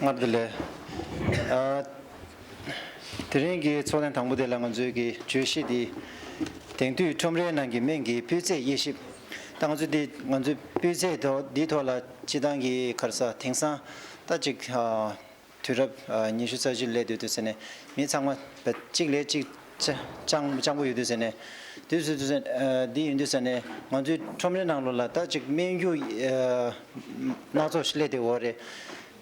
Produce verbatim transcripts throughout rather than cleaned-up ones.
སྔར་དེ་ལས། ཨ། དེ་རིང་གི་ཚོགས་ཐེངས་དང་པོ་དེ་ལ་ང་ཚོའི་གི་བརྗོད་གཞི་འདི། དེང་དུས་ཁྲོམ་རའི་ནང་གི་སྨན་གྱི་སྤུས་ཚད་དབྱེ་ཞིབ། ད་ང་ཚོ་འདི་ང་ཚོའི་སྤུས་ཚད་ཐོག་འདིའི་ཐོག་ལ་སྤྱི་བཏང་གི་ག་རེ་ཟ་དེང་སང་ད་ཅིག་ཨ། དུས་རབས་ཨ། ཉི་ཤུ་རྩ་གཅིག་སླེབས་དུས་དུས་ཟེར་ནས་མི་ཚང་མ་བས་གཅིག་ལས་གཅིག་ཅ་སྤྱང་སྤྱང་པོ་ཡོད་དུས་ཟེར་ནས་དུས་སུ་དུས་ཟེར་ཨ། འདི་ཡིན་དུས་ཟེར་ནས་ང་ཚོའི་ཁྲོམ་རའི་ནང་ལོགས་ལ་ད་ཅིག་སྨན་རྒྱུ་ཨ། སྣ་ཚོགས་ཤིག་སླེབས་བསྡད་ཡོད་རེད།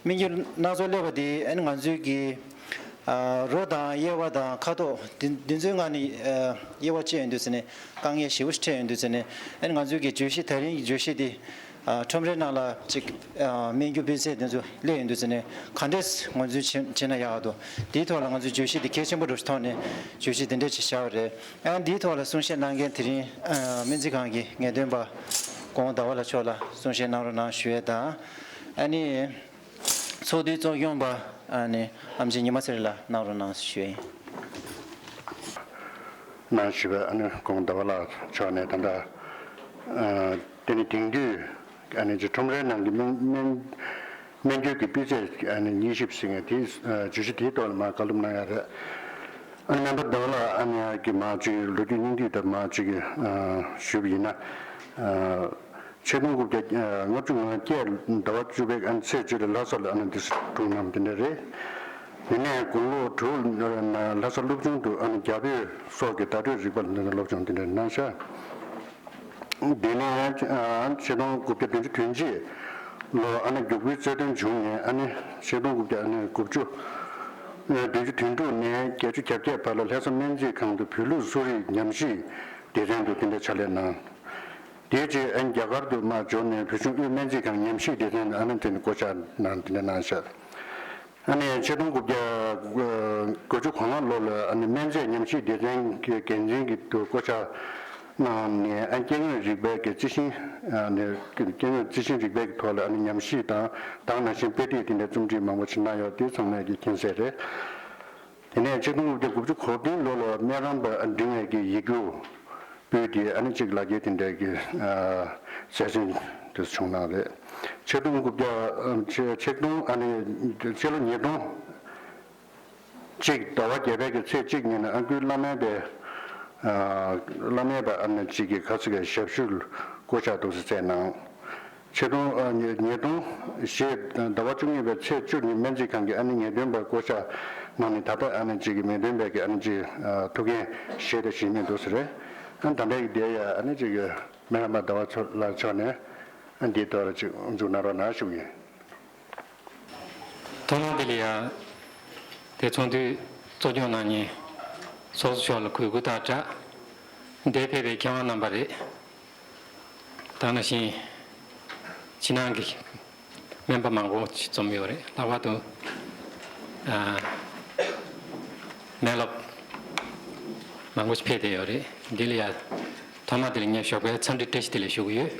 སྨན་རྒྱུ་སྣ་ཚོགས་སླེབས་པ་དེ་ཨ་ནི་ང་ཚོའི་གི་ཨ། རོ་དང་དབྱེ་བ་དང་ཁ་དོག་འདི་འདི་ཚོའི་ངང་ནས་ཨ། དབྱེ་བ་ཕྱེ་ཡོང་དུས་ཟེར་ནས་དཀའ་ངལ་ཞེ་པོ་ཞིག་འཕྲད་ཡོང་དུས་ཟེར་ནས་ཨ་ནི་ང་ཚོའི་གི་བརྗོད་གཞི་ད་རིང་གི་བརྗོད་གཞི་དེ་ཨ། ཁྲོམ་རའི་ནང་ལ་ཅིག་ཨ། སྨན་རྒྱུ་སྤུས་ཚད་འདི་ཚོ་སླེབས་ཡོང་དུས་ཟེར་ནས་ག་འདྲས་ང་ཚོས་བྱེད་བྱེད་ན་ཡག་འདུག་དེའི་ཐོག་ལ་ང་ཚོའི་བརྗོད་གཞི་དེ་གལ་ཆེན་པོ་འདྲ་ཞིག་མཐོང་ནས་བརྗོད་གཞི་དེ་འདྲས་ཅིག་བཞག་པ་རེད། ཨ། འདིའི་ཐོག་ལ་གསུང་བཤད་གནང་མཁན་དེ་རིང་ཨ། སྨན་རྩིས་ཁང་གི་ངེས་སྟོན་པ་གོང་ཟླ་བ་ལགས་མཆོག་ལ་གསུང་བཤད་གནང་རོགས་གནང་ཞུ་ཡས་དང་། ཨ་ནི། ཚོགས་འདུའི་གཙོ་སྐྱོང་པ་ཨ་ནི་ཨེམ་ཆི་ཉི་མ་ཚེ་རིང་ལགས་གནང་རོགས་གནང་ཞུ་ཡིན། གནང་ཞུས་པའི་ཨ་ནི་གོང་ཟླ་བ་ལགས་མཆོག་ནས་ད་ལྟ་ཨ། དེ་ནི་དེང་དུས་ཨ་ནི་ཁྲོམ་རའི་ནང་གི་སྨན་སྨན་སྨན་རྒྱུ་གི་སྤུས་ཚད་ཨ་ནི་དབྱེ་ཞིབ་ཟེར་མཁན་དེའི་ཨ། བརྗོད་གཞི་དེའི་ཐོག་ལ་མར་བཀའ་སློབ་གནང་ཡ་རེད། ཨ་ནི་སྨན་པ་ཟླ་བ་ལགས་ཨ་ནི་གི་མར་ཅིག་ལོ་རྒྱུས་སྙིང་བསྡུས་དང་མར་ཅིག་ཨ། ཞུས་པ་ཡིན་ན། ཨ། ཆིག་སྟོང་དགུ་བརྒྱ་ལྔ་བཅུ་ང་བརྒྱད་ཟླ་བ་བཅུ་པའི་ཨ་ནི་ཚེས་བཅུ་ལ་ལྷ་ས་ལ་ཨ་ནི་འདི་སུ་འཁྲུངས་གནང་དེ་འདྲ་རེད། དེ་ནས་དགུང་ལོ་དྲུག་ལ་ལྷ་ས་སློབ་ཆུང་དུ་ཨ་ནི་རྒྱ་བོད་སོགས་ཀྱི་བརྡ་སྤྲོད་རིག་པ་ལ་སློབ་སྦྱོང་དེ་འདྲ་གནང་ཤག་དེ་ནས་ཆིག་སྟོང་དགུ་བརྒྱ་བདུན་ཅུ་དོན་གཅིག་ལོ་ཨ་ནི་རྒྱུགས་སྤྲོད་རྩལ་འདོན་བྱུང་ནས་ཨ་ནི་ཆིག་སྟོང་དགུ་བརྒྱ་ཨ་ནི་དགུ་བཅུ་བདུན་ཅུ་དོན་དྲུག་ནས་བརྒྱད་ཅུ་གྱ་བརྒྱད་བར་ལ་ལྷ་ས་སྨན་རྩིས་ཁང་དུ་བོད་ལུགས་གསོ་རིག་ཉམས་ཞིབ་སྡེ་ཚན་དུ་དེ་འདྲ་ཕྱག་ལས་གནང་། དེའི་རྗེས་ཨ་ནི་རྒྱ་གར་དུ་མར་འབྱོར་ནས་བོད་གཞུང་དབུས་སྨན་རྩིས་ཁང་ཉམས་ཞིབ་སྡེ་ཚན་དུ་ཨ་ནི་དེ་ནི་བསྐོ་བཞག་གནང་དེ་འདྲ་གནང་ཤག་ཨ་ནི་ཆིག་སྟོང་དགུ་བརྒྱ་དགུ་བཅུ་གོ་ལྔ་ལོ་ལ་ཨ་ནི་སྨན་རྫས་ཉམས་ཞིབ་སྡེ་ཚན་གྱི་འགན་འཛིན་གྱི་དུ་བསྐོ་བཞག་གནང་ནས་ཨ་ནི་སྐྱེ་དངོས་རིག་པའི་གི་རྩི་ཤིང་ཨ་ནི་སྐྱེ་དངོས་རྩི་ཤིང་རིག་པའི་གི་ཐོག་ལ་ཨ་ནི་ཉམས་ཞིབ་དང་དེ་ནང་བཞིན་དཔེ་ཁྲིད་དེ་འདྲའི་རྩོམ་སྒྲིག་མང་པོ་ཞིག་གནང་ཡོད་དེ་ཚང་མས་ཀྱི་མཁྱེན་གསལ་རེད། དེ་ནས་ཆིག་སྟོང་དགུ་བརྒྱ་དགུ་བཅུ་གོ་བདུན་ལོ་ལ་སྨན་རམས་པ་འབྲིང་བའི་གི་ཡིག་རྒྱུགས་སྤུས་དེ་ཨ་ནི་གཅིག་ལག་འཁྱེར་དེ་འདྲའི་གི་ཨ་གསལ་ཟིན་དེ་བྱུང་གནང་རེད། ཆིག་སྟོང་དགུ་བརྒྱ་ཨ་ཆིག་ཆིག་སྟོང་ཨ་ནི་ཕྱི་ལོ་ཉིས་སྟོང་གཅིག་ཟླ་བ་བརྒྱད་པའི་གི་ཚེས་གཅིག་ཉིན་ཨ་ཁུའི་བླ་སྨན་པའི་ཨ་བླ་སྨན་པ་ཨ་ནི་གཅིག་གི་ཁ་ཚིག་གི་ཞབས་ཞུ་བསྐོ་བཞག་འདུག་སེ་བསྩལ་གནང་། ཆིག་སྟོང་ཨ་ཉིས་ཉིས་སྟོང་བཞི་ཟླ་བ་བཅུ་གཉིས་པའི་ཚེས་བཅུ་ཉིན་སྨན་རྩིས་ཁང་གི་ཨ་ནི་ངེས་སྟོན་པ་བསྐོ་བཞག་གནང་ནས་ད་ལྟ་ཨ་ནི་གཅིག་གི་ངེས་སྟོན་པའི་གི་ཨ་ནི་གཅིག་ཨ་ཐུགས་འགན་བཞེས་དང་བཞེས་མུས་འདུག་ཟེར་རེད། ཨ་ནི་ད་ལྟའི་གི་དེ་ཡ་ཨ་ནི་གཅིག་གི་སྨན་རམས་པ་ཟླ་བ་ཚོ་ལགས་མཆོག་ནས་ཨ་འདིའི་ཐོག་ལ་གཅིག་མཇུག་གནང་རོགས་གནང་ཞུ་གི་ཡིན། ཐོག་མར་འདི་ལ་ཡ་དེ་ཚོགས་འདུའི་གཙོ་སྐྱོང་གནང་མཁན་ཚོགས་གཙོ་མཆོག་ལ་གུས་བཀུར་དང་སྦྲགས་འདིར་ཕེབས་པའི་མཁས་དབང་རྣམ་པ་རེད། དེ་ནང་བཞིན་ཕྱི་ནང་གི་སྨན་པ་མང་པོ་ཞིག་འཛོམས་ཡོད་རེད། ལྷག་པར་དུ་ཨ་སྨན་སློབ་མང་པོ་ཞིག་ཕེབས་བསྡད་ཡོད་རེད། འདི་ལ་ཡ་ཐོག་མ་དེ་ལ་ངས་ཞོགས་པའི་འཚམས་འདྲི་བཀྲ་ཤིས་བདེ་ལེགས་ཞུ་གི་ཡོད།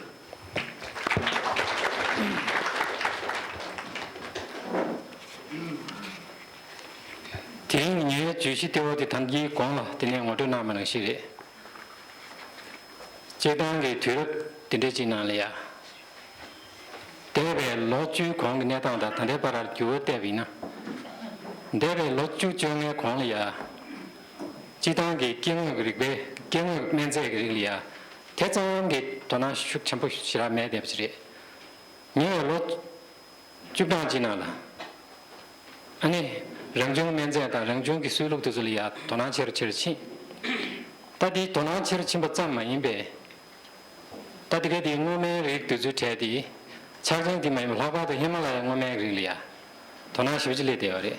དེ་རིང་ངའི་བརྗོད་གཞི་ལྟེ་བ་དེ་ད་ལྟའི་གོང་ལ་དེ་ནས་ངོ་སྤྲོད་གནང་བ་ནང་བཞིན་རེད། སྤྱིར་བཏང་གི་དུས་རབས་དེ་འདྲའི་ཅིག་ནང་ལ་ཡ། འདས་པའི་ལོ་བཅུའི་གོང་གི་གནས་སྟངས་དང་ད་ལྟའི་བར་ལ་འགྱུར་བ་བལྟས་པ་ཡིན་ན། འདས་པའི་ལོ་བཅུ་བཅོ་ལྔའི་གོང་ལ་ཡ། སྤྱིར་བཏང་གི་སྐྱེ་དངོས་ཀྱི་རིགས་པས་སྐྱེ་དངོས་སྨན་རྫས་ཀྱི་རིགས་ལ་ཡ། དེ་ཙམ་གྱི་དོ་སྣང་ཤུགས་ཆེན་པོ་ཞེ་དྲག་མེད་བསྡད་པ་ཅིག་རེད། ཉེ་བའི་ལོ་བཅུ་གྲངས་ཅིག་ནང་ལ། ཨ་ནི་རང་བྱུང་སྨན་རྫས་དང་རང་བྱུང་གི་སྲོལ་ལུགས་དེ་ཚོ་ལ་ཡ་དོ་སྣང་ཆེ་རུ་ཆེ་རུ་ཕྱིན། ད་འདི་དོ་སྣང་ཆེ་རུ་ཕྱིན་པ་ཙམ་མ་ཡིན་པས། ད་འདི་ག་དེའི་སྔོ་སྨན་རིགས་དེ་ཚོའི་གྲས་དེ། ཆགས་ཅན་དེ་མ་ཡིན་པར་ལྷག་པར་དུ་ཧི་མ་ལ་ཡའི་སྔོ་སྨན་རིགས་ལ་ཡ་དོ་སྣང་ཞེ་པོ་ཅིག་སླེབས་བསྡད་ཡོད་རེད།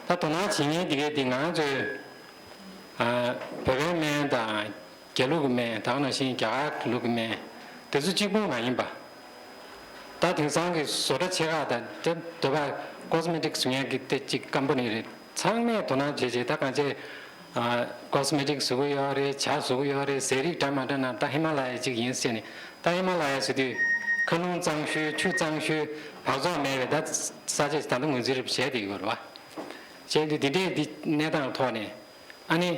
ད་དོ་སྣང་བྱེད་མཁན་འདི་ག་དེ་ང་ཚོའི་ཨ་བོད་པའི་སྨན་དང་། རྒྱ་ལུགས་ཀྱི་སྨན་ད་ག་ནང་བཞིན་རྒྱ་གར་ལུགས་ཀྱི་སྨན་དེ་ཚོ་གཅིག་པུ་མ་ཡིན་པ། ད་དེང་སང་གི་བཟོ་གྲྭ་ཆེ་ཁག་དང་དེ་འདོད་པ་ཀོ་སི་མེ་ཊིག་བཟོ་མཁན་གྱི་དེ་གཅིག་ཀམ་པ་ནི་རེད། ཚང་མས་དོ་སྣང་བྱེད་བྱེད་ད་གང་བྱེད། ཨ་ཀོ་སི་མེ་ཊིག་བཟོ་གི་ཡོད་རེད། ཇ་བཟོ་གི་ཡོད་རེད། ཟས་རིགས་འདྲ་མ་འདྲ་ན་ད་ཧི་མ་ལ་ཡ་གཅིག་ཡིན་ཟེར་ནས་ད་ཧི་མ་ལ་ཡ་ཟེར་དུས་མཁའ་རླུང་གཙང་ཤོས་ཆུ་གཙང་ཤོས་འབག་བཙོག་མེད་པའི་ད་ས་ཆ་ཞིག་ད་ལྟ་ངོས་འཛིན་རེ་བྱས་བསྡད་ཡོད་རེད་བ། བྱས་དུས་འདི་འདྲའི་འདི་གནས་སྟངས་ཐོག་ནས། ཨ་ནི།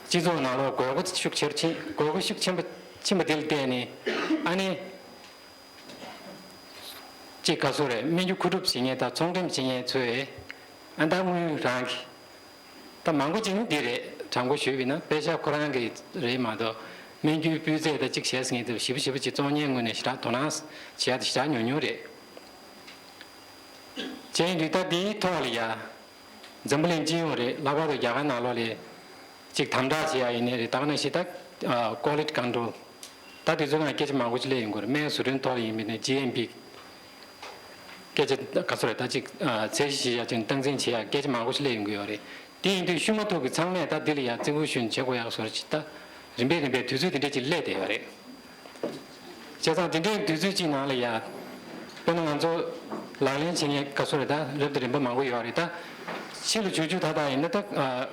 སྤྱི་ཚོགས་ནང་ལོགས་དགོས་མཁོ་ཤུགས་ཆེར་ཕྱིན་དགོས་མཁོ་ཤུགས་ཆེན་པོ་ཕྱིན་པ་དེ་ལ་བརྟེན་ནས་ཨ་ནི། གཅིག་ག་སོ་རེད། སྨན་རྒྱུ་མཁོ་སྒྲུབ་བྱེད་མཁན་དང་ཚོང་འགྲེམས་བྱེད་མཁན་ཚོས་ཨ་ད་དངུལ་རང་གི་ད་མང་པོ་ཅིག་ནི་འདི་རེད། དྲང་པོ་ཞུས་པ་ཡིན་ན་པེ་ཤག་ཁོ་རང་གི་རེད་མ་གཏོགས་སྨན་རྒྱུའི་སྤུས་ཚད་ད་གཅིག་བྱས་ཟིན་ངེས་དུ་ཞིབ་ཞིབ་ཅིག་བཙོང་མཁན་ངོས་ནས་ཞེ་དྲག་དོ་སྣང་བྱེད་ཡ་དེ་ཞེ་དྲག་ཉུང་ཉུང་རེད། བྱས་ཡིན་དུས་ད་འདིའི་ཐོག་ལ་ཡ་འཛམ་བུ་གླིང་སྤྱི་ཡོངས་རེད། ལྷག་པར་དུ་རྒྱ་གར་ནང་ལོགས་ལ་གཅིག་དམ་དྲག་བྱེད་ཡ་ཡིན་ནའི་རེད། ད་ག་ནང་བཞིན་ད་ཀོ་ལི་ཊི་ཀོན་ཊོལ་ད་དེ་ཚོའི་ནང་སྐད་ཆ་མང་པོ་ཅིག་སླེབས་ཡོང་གི་རེད། སྨན་བཟོ་སྐྲུན་ཐོག་ལ་ཡིན་པ་ཡིན་ན་ཇི་ཨེམ་པི་སྐད་ཆ་ག་ཚོད་རེད། ད་ཅིག་ཚད་གཞི་ཞིག་ཡ་ཅིག་སྟངས་འཛིན་བྱེད་ཡ་སྐད་ཆ་མང་པོ་ཞིག་སླེབས་ཡོང་གི་ཡོད་རེད། དེ་ཡིན་དུས་ཤུ་མ་ཐུག་གི་ཚང་མས་ད་འདི་ལ་ཡ་རྩིང་པོ་ཞུ་ནས་བྱེད་དགོས་ཡག་བཟོ་འདྲ་ཅིག་ད་རིམ་པས་རིམ་པས་དུས་ཚོད་དེ་འདྲས་ཅིག་སླེབས་བསྡད་ཡོད་རེད། བྱས་ཙང་དེ་འདྲའི་དུས་ཚོད་ཅིག་ནང་ལ་ཡ་དཔེར་ན་ང་ཚོ་ལག་ལེན་བྱེད་མཁན་ག་ཚོད་རེད། ད་རབ་དང་རིམ་པ་མང་པོ་ཡོད་རེད། ད་ཕྱི་ལ་བྱུང་བྱུང་ད་ད་ཡིན་ན་ད་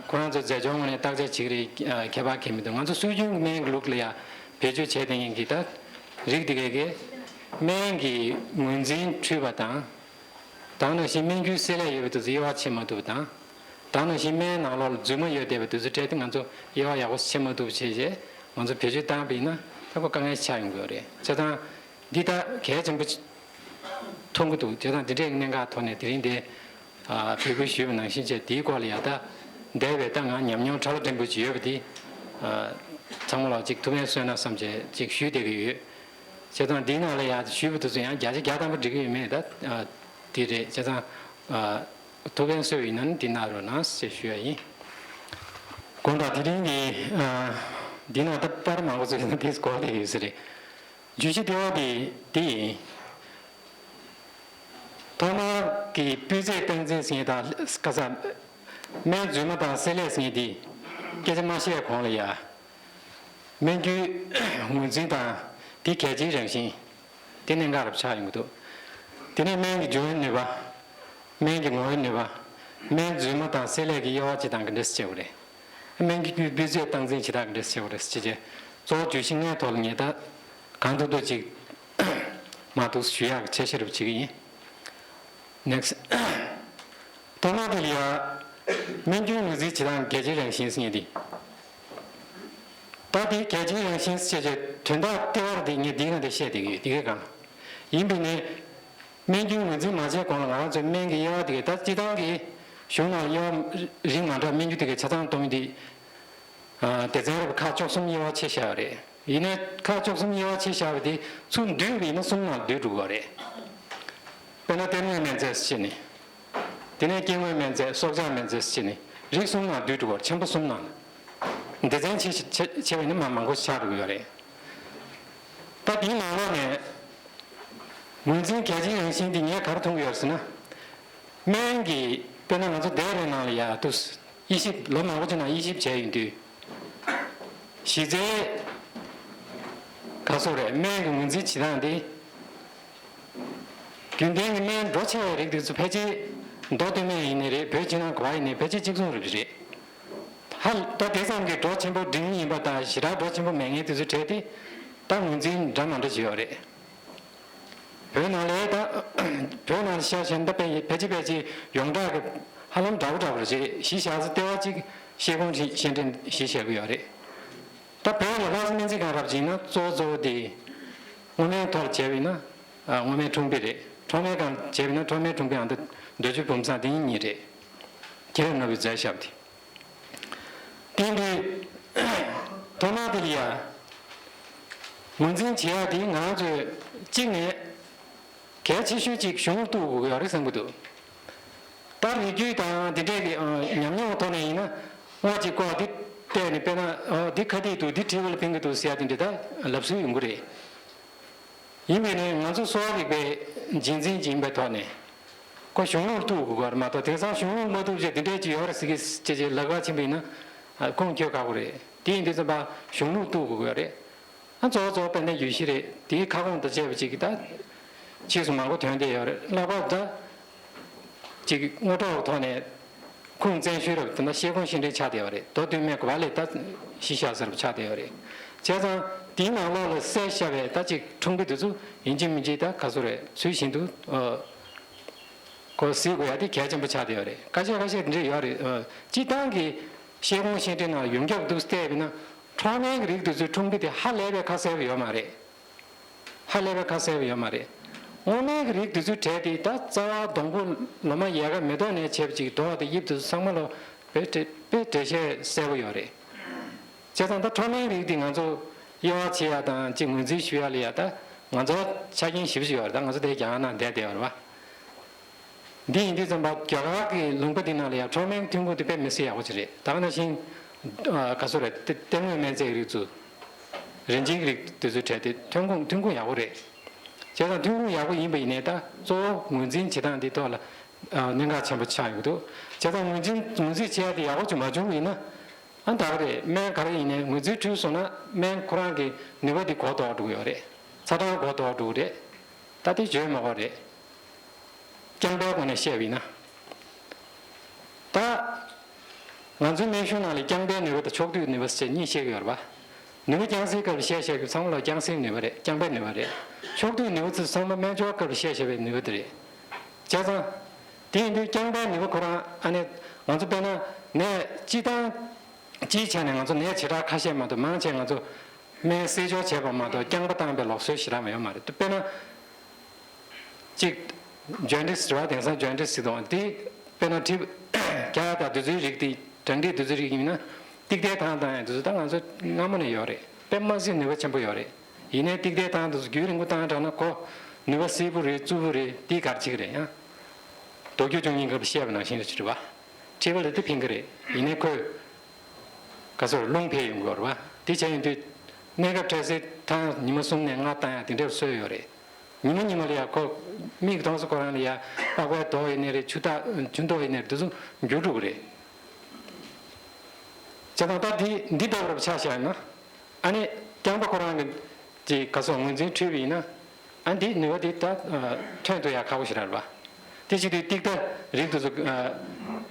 ཁོ་རང་ཚོ་མཛེས་ལྗོངས་ངོས་ནས་བརྟག་དཔྱད་བྱེད་ཀྱི་རེད། ཁྱད་པར་གང་ཡང་མི་འདུག་ང་ཚོ་སྲོལ་རྒྱུན་གྱི་སྨན་གྱི་ལུགས་ལ་ཡ་བེད་སྤྱོད་བྱས་བསྡད་མཁན་གྱི་ད་རིགས་དེ་གས་ཀྱི་སྨན་གྱི་ངོས་འཛིན་འཁྲུལ་པ་དང་། དེ་ནང་བཞིན་སྨན་རྒྱུའི་བསྲེ་ལྷད་ཡོད་པའི་དུས་སུ་དབྱེ་བ་ཕྱེ་མ་ཐུབ་པ་དང་། དེ་ནང་བཞིན་སྨན་ནང་ལོགས་ལ་རྫུན་མ་ཡོད་བསྡད་པའི་དུས་སུ་འཕྲལ་དུ་ང་ཚོ་དབྱེ་བ་ཡག་པོ་ཕྱེ་མ་ཐུབ་བྱས་རྗེས་ང་ཚོ་བེད་སྤྱོད་བཏང་པ་ཡིན་ན་ད་ཁོ་དཀའ་ངལ་ཆགས་ཡོང་གི་ཡོད་རེད། བྱས་ཙང་འདི་ད་གལ་ཆེན་པོ་མཐོང་གི་འདུག་བྱས་ཙང་འདི་འདྲའི་གནད་འགག་ཐོག་ནས་དེ་རིང་འདི་འབོད་སྐུལ་ཞུས་པ་ནང་བཞིན་བྱས་འདིའི་སྐོར་ལ་ཡ་ད་འདས་པའི་ད་ང་ཉམས་མྱོང་ཕྲ་ལ་ཕྲན་བུ་ཅིག་ཡོད་པ་འདི་ཚང་མ་ལ་ཅིག་ཐུགས་ཕན་གསོས་ན་བསམ་བྱས་ཅིག་ཞུས་བསྡད་ཀྱི་ཡོད། བྱས་ཙང་འདིའི་ནང་ལ་ཡ་ཞུས་པ་དེ་ཚོ་ཡང་བརྒྱ་ཆ་བརྒྱ་ཐམ་པ་འགྲིག་གི་ཡོད་མེད་ད་དེ་རེད། བྱས་ཙང་ཐུགས་ཕན་གསོས་ཡིན་ན་འདི་གནང་རོགས་གནང་ཞེས་ཞུ་ཡ་ཡིན། དགོངས་དག་དེ་རིང་གི་འདི་ནང་ད་པར་མང་པོ་ཚོས་ན་དེ་གོ་བསྡད་ཡོད་ས་རེད། བརྗོད་གཞི་ལྟེ་བ་དེ་དེ་ཡིན། ཐོག་མར་གྱི་སྤུས་ཚད་སྟངས་འཛིན་ཟེར་ཡ་དང་ཁ་སང་སྨན་རྫུན་མ་དང་བསྲེ་ལྷད་ཟེར་ཡ་དེ་སྐད་ཆ་མ་བཤད་གོང་ལ་ཡ། སྨན་རྒྱུའི་ངོས་འཛིན་དང་དེ་གལ་ཆེའི་རང་བཞིན་དེ་གནད་འགག་རབ་ཆགས་ཡོང་གི་འདུག་དེ་ནས་སྨན་གྱི་འཇུ་བའི་ནུས་པ། སྨན་གྱི་ངོ་བོའི་ནུས་པ། སྨན་རྫུན་མ་དང་བསྲེ་ལྷད་ཀྱི་དབྱེ་བ་ཕྱེ་སྟངས་ག་འདྲས་སེ་བྱེད་དགོས་རེད། སྨན་གྱི་སྤུས་ཚད་སྟངས་འཛིན་བྱེད་སྟངས་ག་འདྲས་སེ་བྱེད་དགོས་རེད་ཟེར་བྱས་གཙོ་བོ་བརྗོད་གཞི་ལྔའི་ཐོག་ལ་ངས་ད་གང་ཐུབ་ཐུབ་ཅིག་མ་གཏོགས་ཞུ་ཡག་གི་འཆར་གཞི་རུ་བྱེད་ཀྱི་ཡིན། Next། ཐོག་མ་དེ་ལ་ཡ། སྨན་རྒྱུའི་ངོས་འཛིན་བྱེད་སྟངས་གལ་ཆེའི་རང་བཞིན་ཟེར་མཁན་དེ། ད་དེ་གལ་ཆེའི་རང་བཞིན་ཟེར་བྱས་དོན་དག་ལྟེ་བར་དེ་ངས་འདིའི་སྒང་དེ་བཤད་བསྡད་ཀྱི་ཡོད། དེ་གའི་སྒང་། ཡིན་པས་ནི། སྨན་རྒྱུའི་ངོས་འཛིན་མ་བྱས་གོང་ལ་ང་རང་ཚོའི་སྨན་གྱི་དབྱེ་བ་དེ་གའི་ད་སྤྱིར་བཏང་གི་གཞུང་ནང་དབྱེ་བ་རིགས་མ་འདྲ་སྨན་རྒྱུ་དེ་གའི་ཆ་ཚང་གཏོང་ཡུལ་དེ། སྡེ་ཚན་རབ་ཁག་བཅུ་གསུམ་དབྱེ་བ་ཕྱེ་བཞག་ཡོད་རེད། ཡིན་ནའི་ཁག་བཅུ་གསུམ་དབྱེ་བ་ཕྱེ་བཞག་པ་དེ་ཚུར་བསྡུས་པ་ཡིན་ན་གསུམ་ནང་བསྡུས་འགྲོ་གི་རེད། དཔེར་ན་གཏེར་དངོས་སྨན་རྫས་སུ་བྱས་ནས། དེ་ནས་སྐྱེ་དངོས་སྨན་རྫས་སྲོག་ཆགས་སྨན་རྫས་སུ་བྱས་ནས་རིགས་གསུམ་ནང་བསྡུས་འགྲོ་གི་རེད། ཆེན་པོ་གསུམ་ནང་། སྡེ་ཚན་ཕྱེ་ཕྱེ་ཕྱེ་བ་ཡིན་ན་མ་མང་པོ་ཆགས་འགྲོ་གི་ཡོད་རེད། ད་དེའི་ནང་ལོགས་ནས་ངོས་འཛིན་གལ་ཆེའི་རང་བཞིན་འདི་ངས་ག་རེ་མཐོང་གི་ཡོད་ཟེར་ན། སྨན་གྱི་དཔེར་ན་ང་ཚོ་འདས་པའི་ནང་ལ་ཡ་དུས་དབྱེ་ཞིབ་ལོ་མང་པོ་ཅིག་ནང་དབྱེ་ཞིབ་བྱས་ཡོང་དུས། གཞི་རྩའི་ག་སོགས་རེད། སྨན་གྱི་ངོས་འཛིན་བྱེད་སྟངས་འདི། རྒྱུན་ལྡན་གྱི་སྨན་འགྲོ་ཆེ་བའི་རིགས་དེ་ཚོ་ཕལ་ཆེར་མདོ་སྟོད་སྨད་ཡིན་ནའི་རེད། བོད་ཕྱི་ནང་ག་པར་ཡིན་ནའི་ཕལ་ཆེར་གཅིག་མཚུངས་རེད་རེད། ཧ་ད་དེ་ཙམ་གྱི་འགྲོ་ཆེན་པོ་འབྲིང་ཡིན་པ་དང་ཞེ་དྲག་འགྲོ་ཆེན་པོ་མེད་མཁན་དེ་ཚོའི་གྲས་དེ་ད་ངོས་འཛིན་འདྲ་མ་འདྲ་བྱས་ཡོད་རེད། བོད་ནང་ལ་ད་བོད་ནང་ལ་ཤར་བཞིན་ད་ཕལ་ཕལ་ཆེར་ཕལ་ཆེར་ཡོངས་གྲགས་ཀྱི་ཧ་ལམ་འདྲ་པོ་འདྲ་པོ་རེད། གཞི་བཞག་ས་ལྟེ་བ་གཅིག་ཤེལ་སྒོང་ཤེལ་འབྲས་གཞི་བཞག་གི་ཡོད་རེད། ད་བོད་ལ་ལྷ་ས་སྨན་རྩིས་ཁང་རབ་བྱས་ན་གཙོ་བོ་གཙོ་བོ་དེ་སྔོ་སྨན་ཐོག་ལ་བྱས་པ་ཡིན་ན་སྔོ་སྨན་འཁྲུངས་དཔེ་རེད། ཁྲོག་སྨན་སྒང་བྱས་པ་ཡིན་ན་ཁྲོག་སྨན་འཁྲུངས་དཔེ་ཨ་མདོ་འདོད་འཇོའི་བུམ་བཟང་དེ་གཉིས་རེད། མཁྱེན་རབ་ནོར་བུས་མཛད་བཞག་པ་དེ། དེ་འདི་ཐོག་མ་དེ་ལ་ཡ་ངོས་འཛིན་བྱེད་ཡ་དེ་ང་རང་ཚོས་གཅིག་ནས་གལ་ཆེ་ཤོས་གཅིག་གཞུང་ལུགས་གཏུག་དགོས་ཀྱི་ཡོད་རེད་བསམ་གྱི་འདུག་ད་རིགས་རྒྱུད་དང་དེ་འདྲས་ཀྱི་ཉམས་མྱོང་ཐོག་ནས་ཡིན་ན་དངོས་གཅིག་ཀོ་འདི་བལྟས་ནས་དཔེར་ན་འདི་ཁ་ཐིག་འདུག་འདི་དྲིལ་བུ་ལ་ཕན་གྱི་འདུག་ཟེར་ཡ་དེ་འདྲས་ད་ལབ་སྲོལ་ཡོང་གི་རེད། ཡིན་པས་ནི་ང་ཚོ་གསོ་བ་རིག་པའི་རྗེས་འཛིན་ཅིག་ཡིན་པའི་ཐོག་ནས་ཁོ་གཞུང་ལུགས་གཏུག་དགོས་ཀྱི་རེད་མ་གཏོགས་དེང་སང་གཞུང་ལུགས་མ་གཏུག་བྱས་འདི་འདྲས་ཅིག་ཡོད་རེད་ཟེར་གི་ཅེས་ཅེས་ལབ་ག་ཕྱིན་པ་ཡིན་ན་ཁུངས་འཁྱོལ་ཁག་པོ་རེད། དེ་ཡིན་དུས་ཙམ་པ་གཞུང་ལུགས་གཏུག་དགོས་ཀྱི་རེད། ཨ་གཙོ་བོ་གཙོ་བོ་དཔལ་ལྡན་རྒྱུད་བཞི་རེད། དེའི་ཁ་སྐོང་དང་བཅས་པ་ཅིག་གི་ད་ཕྱིས་སུ་མང་པོ་ཐོན་བསྡད་ཡོད་རེད། ལྷག་པར་ད་ཅིག་དངོས་གྲུབ་ཐོག་ནས་ཁུངས་བཙན་ཤོས་རབ་དེ་འདྲ་ཤེལ་སྒོང་ཤེལ་འབྲས་ཆགས་བསྡད་ཡོད་རེད། མདོ་སྟོད་སྨད་ག་པར་ལ་ད་གཞི་བཞག་ས་རབ་ཆགས་བསྡད་ཡོད་རེད། བྱས་ཙང་དེའི་ནང་ལོགས་ལ་གསལ་བཤད་པའི་ད་ཅིག་འཁྲུངས་དཔེ་དེ་ཚོ་ཡིན་གཅིག་མིན་གཅིག་ད་ག་ཚོད་རེད་ཚུལ་བཞིན་དུ་ཨ་གོ་གཟིགས་དགོས་ཡ་དེ་གལ་ཆེན་པོ་ཆགས་བསྡད་ཡོད་རེད། ཁ་ཤས་ཁ་ཤས་དེ་འདྲ་ཡོད་རེད། ཨ་སྤྱིར་བཏང་གི་ཤེལ་སྒོང་ཤེལ་འབྲས་ནང་ཡོངས་ཁྱབ་ཏུ་བལྟས་པ་ཡིན་ན་ཁྲོག་སྨན་གྱི་རིགས་དེ་ཚོའི་འཁྲུངས་དཔེ་དེ་ཧ་ལས་པའི་ཁ་གསལ་པོ་ཡོད་མ་རེད། ཧ་ལས་པའི་ཁ་གསལ་པོ་ཡོད་མ་རེད། སྔོ་སྨན་གྱི་རིགས་དེ་ཚོའི་གྲས་དེ་ད་རྩ་བ་སྡོང་པོ་ལོ་མ་ཡལ་ག་མེ་ཏོག་ནས་བྱས་པ་ཅིག་རྡོ་དང་དབྱིབས་དེ་ཚོ་ཚང་མ་ལ་དཔེ་འགྲེལ་དཔེ་འགྲེལ་བཤད་གསལ་པོ་ཡོད་རེད། བྱས་ཙང་ད་ཁྲོག་སྨན་རིགས་དེ་ང་ཚོ་དབྱེ་བ་ཕྱེ་ཡ་དང་ཅིག་ངོས་འཛིན་ཞུ་ཡ་ལ་ཡ་ད་ང་ཚོ་ཆ་རྐྱེན་ཞེ་པོ་ཅིག་ཡོད་རེད། ད་ང་ཚོ་དེ་རྒྱ་གར་ནང་བསྡད་བསྡད་ཡོད་རེད་བ། འདི་ཡིན་དུས་ཙམ་པ་རྒྱ་གར་གྱི་ལུང་པ་འདི་ནང་ལ་ཡང་ཁྲོག་སྨན་ཐོན་ཁུངས་དེ་དཔེ་མི་སྲིད་ཡག་པོ་ཅིག་རེད། ད་ག་ནང་བཞིན་ཨ་ག་ཚོད་རེད། གཏེར་དངོས་སྨན་རྫས་རིགས་ཚོ་རིན་ཆེན་གྱི་རིགས་དེ་ཚོའི་གྲས་དེ་ཐོན་ཁུངས་ཐོན་ཁུངས་ཡག་པོ་རེད། བྱས་ཙང་ཐོན་ཁུངས་ཡག་པོ་ཡིན་པ་ཡིན་ནའི་ད་གཙོ་བོ་ངོས་འཛིན་བྱེད་སྟངས་འདི་ཐོག་ལ་ཨ་གནད་འགག་ཆེན་པོ་ཆགས་ཡོང་གི་འདུག་བྱས་ཙང་ངོས་འཛིན་ངོས་འཛིན་བྱེད་ཡ་དེ་ཡག་པོ་ཅིག་མ་བྱུང་བ་ཡིན་ན་ཨ་ད་ག་རེད། སྨན་ག་རེ་ཡིན་ནའི་ངོས་འཛིན་འཁྲུལ་སོང་ན་སྨན་ཁོ་རང་གི་ནུས་པ་དེ་གོ་ལྡོག་འགྲོ་གི་ཡོད་རེད། ཚ་གྲང་གོ་ལྡོག་འགྲོ་གི་རེད། ད་དེ་བརྗོད་མ་དགོས་རེད། རྐྱང་པའི་སྒོ་ནས་བཤད་པ་ཡིན་ན། ད་ང་ཚོའི་སྨན་གཞུང་ནང་ལ་རྐྱང་པའི་ནུས་པ་དང་ཕྱོགས་བསྡུས་ནུས་པ་ཟེར་གཉིས་བཤད་ཀྱི་ཡོད་རེད་པ། ནུས་པ་རྐྱང་སའི་སྐབས་ལ་བཤད་བཤད་རྒྱུ་ཚང་མ་ལ་རྐྱང་སའི་ནུས་པ་རེད། རྐྱང་པའི་ནུས་པ་རེད། ཕྱོགས་བསྡུས་ནུས་པ་ཚོ་ཚང་མ་སྨན་སྦྱོར་སྐབས་ལ་བཤད་བཤད་པའི་ནུས་པ་དེ་རེད། བྱས་ཙང་། དེ་ཡིན་དུས་རྐྱང་པའི་ནུས་པ་ཁོ་རང་ཨ་ནི་ང་ཚོ་དཔེར་ན་ནད་སྤྱི་བཏང་སྤྱིའི་ཆ་ནས་ང་ཚོ་ནད་བྱེ་བྲག་ཁ་ཤས་མ་གཏོགས་མང་ཆེ་ང་ཚོ་སྨན་བསྲེ་སྦྱོར་བྱས་པ་མ་གཏོགས་རྐྱང་པ་བཏང་པའི་ལུགས་སྲོལ་ཞེ་དྲག་མ་ཡོད་མ་རེད། དཔེར་ན། གཅིག་ཇོན་ཏིས་རེད་བ། དེང་སང་ཇོན་ཏིས་ཟེར་དང་དེ་དཔེར་ན་ཁྲིད་རྒྱ་ཡ་དང་དེ་ཚོའི་རིགས་དེ་གྲང་འགྲིག་དེ་ཚོའི་རིགས་ཡིན་ན་ཏིག་ཏའི་ཐང་བཏང་ཡ་དེ་ཚོ་ད་ང་ཚོ་སྔ་མོ་ནས་ཡོད་རེད། དཔེ་མ་སྲིད་ནུས་པ་ཆེན་པོ་ཡོད་རེད། ཡིན་ནའི་ཏིག་ཏའི་ཐང་དེ་ཚོ་རྒྱུན་རིང་པོ་བཏང་དྲགས་ན་ཁོ་ནུས་པ་སིལ་པོ་རེད། རྩུབ་པོ་རེད། དེ་ག་རེ་བྱེད་ཀྱི་རེད་ཡང་། དོ་ཁྱོད་ཅུང་ཉིན་སྐབས་བཤད་པ་ནང་བཞིན་རེད་བ། ཁྲིད་པ་ལ་དེ་ཕན་གྱི་རེད། ཡིན་ནའི་ཁོས་ག་ཚོད་རླུང་འཕེལ་ཡོང་གི་ཡོད་རེད་བ། དེ་བྱས་ཡོང་དུས་གནས་སྐབས་འཕྲལ་སེལ་ཐང་ཉི་མ་གསུམ་ནས་ལྔ་བཏང་ཡ་དེ་འདྲའི་སྲོལ་ཡོད་རེད། ཉི་མ་ཉི་མ་ལ་ཡ་ཁོ་མིག་མཐོང་ས་ཁོ་རང་ལ་ཡ་པགས་པའི་རྡོག་ཡིན་ནའི་རེད། ཆུ་རྟགས་ཆུ་མདོག་ཡིན་ནའི་རེད། དེ་ཚོ་འགྱུར་འགྲོ་གི་རེད། བྱས་ཙང་ད་འདི་འདི་ལྟ་བུར་ཆ་བཞག་ན་ཨ་ནི་རྐྱང་པ་ཁོ་རང་གི་དེ་ག་སོགས་ངོས་འཛིན་འཁྲུལ་བ་ཡིན་ན་ཨ་འདི་ནུས་པ་འདི་ད་ཐོན་ཐུབ་ཡ་ཁག་པོ་ཞེ་དྲག་རེད་པ། དེ་བྱེད་དུས་ཏིག་ཏ་རིགས་དེ་ཚོ་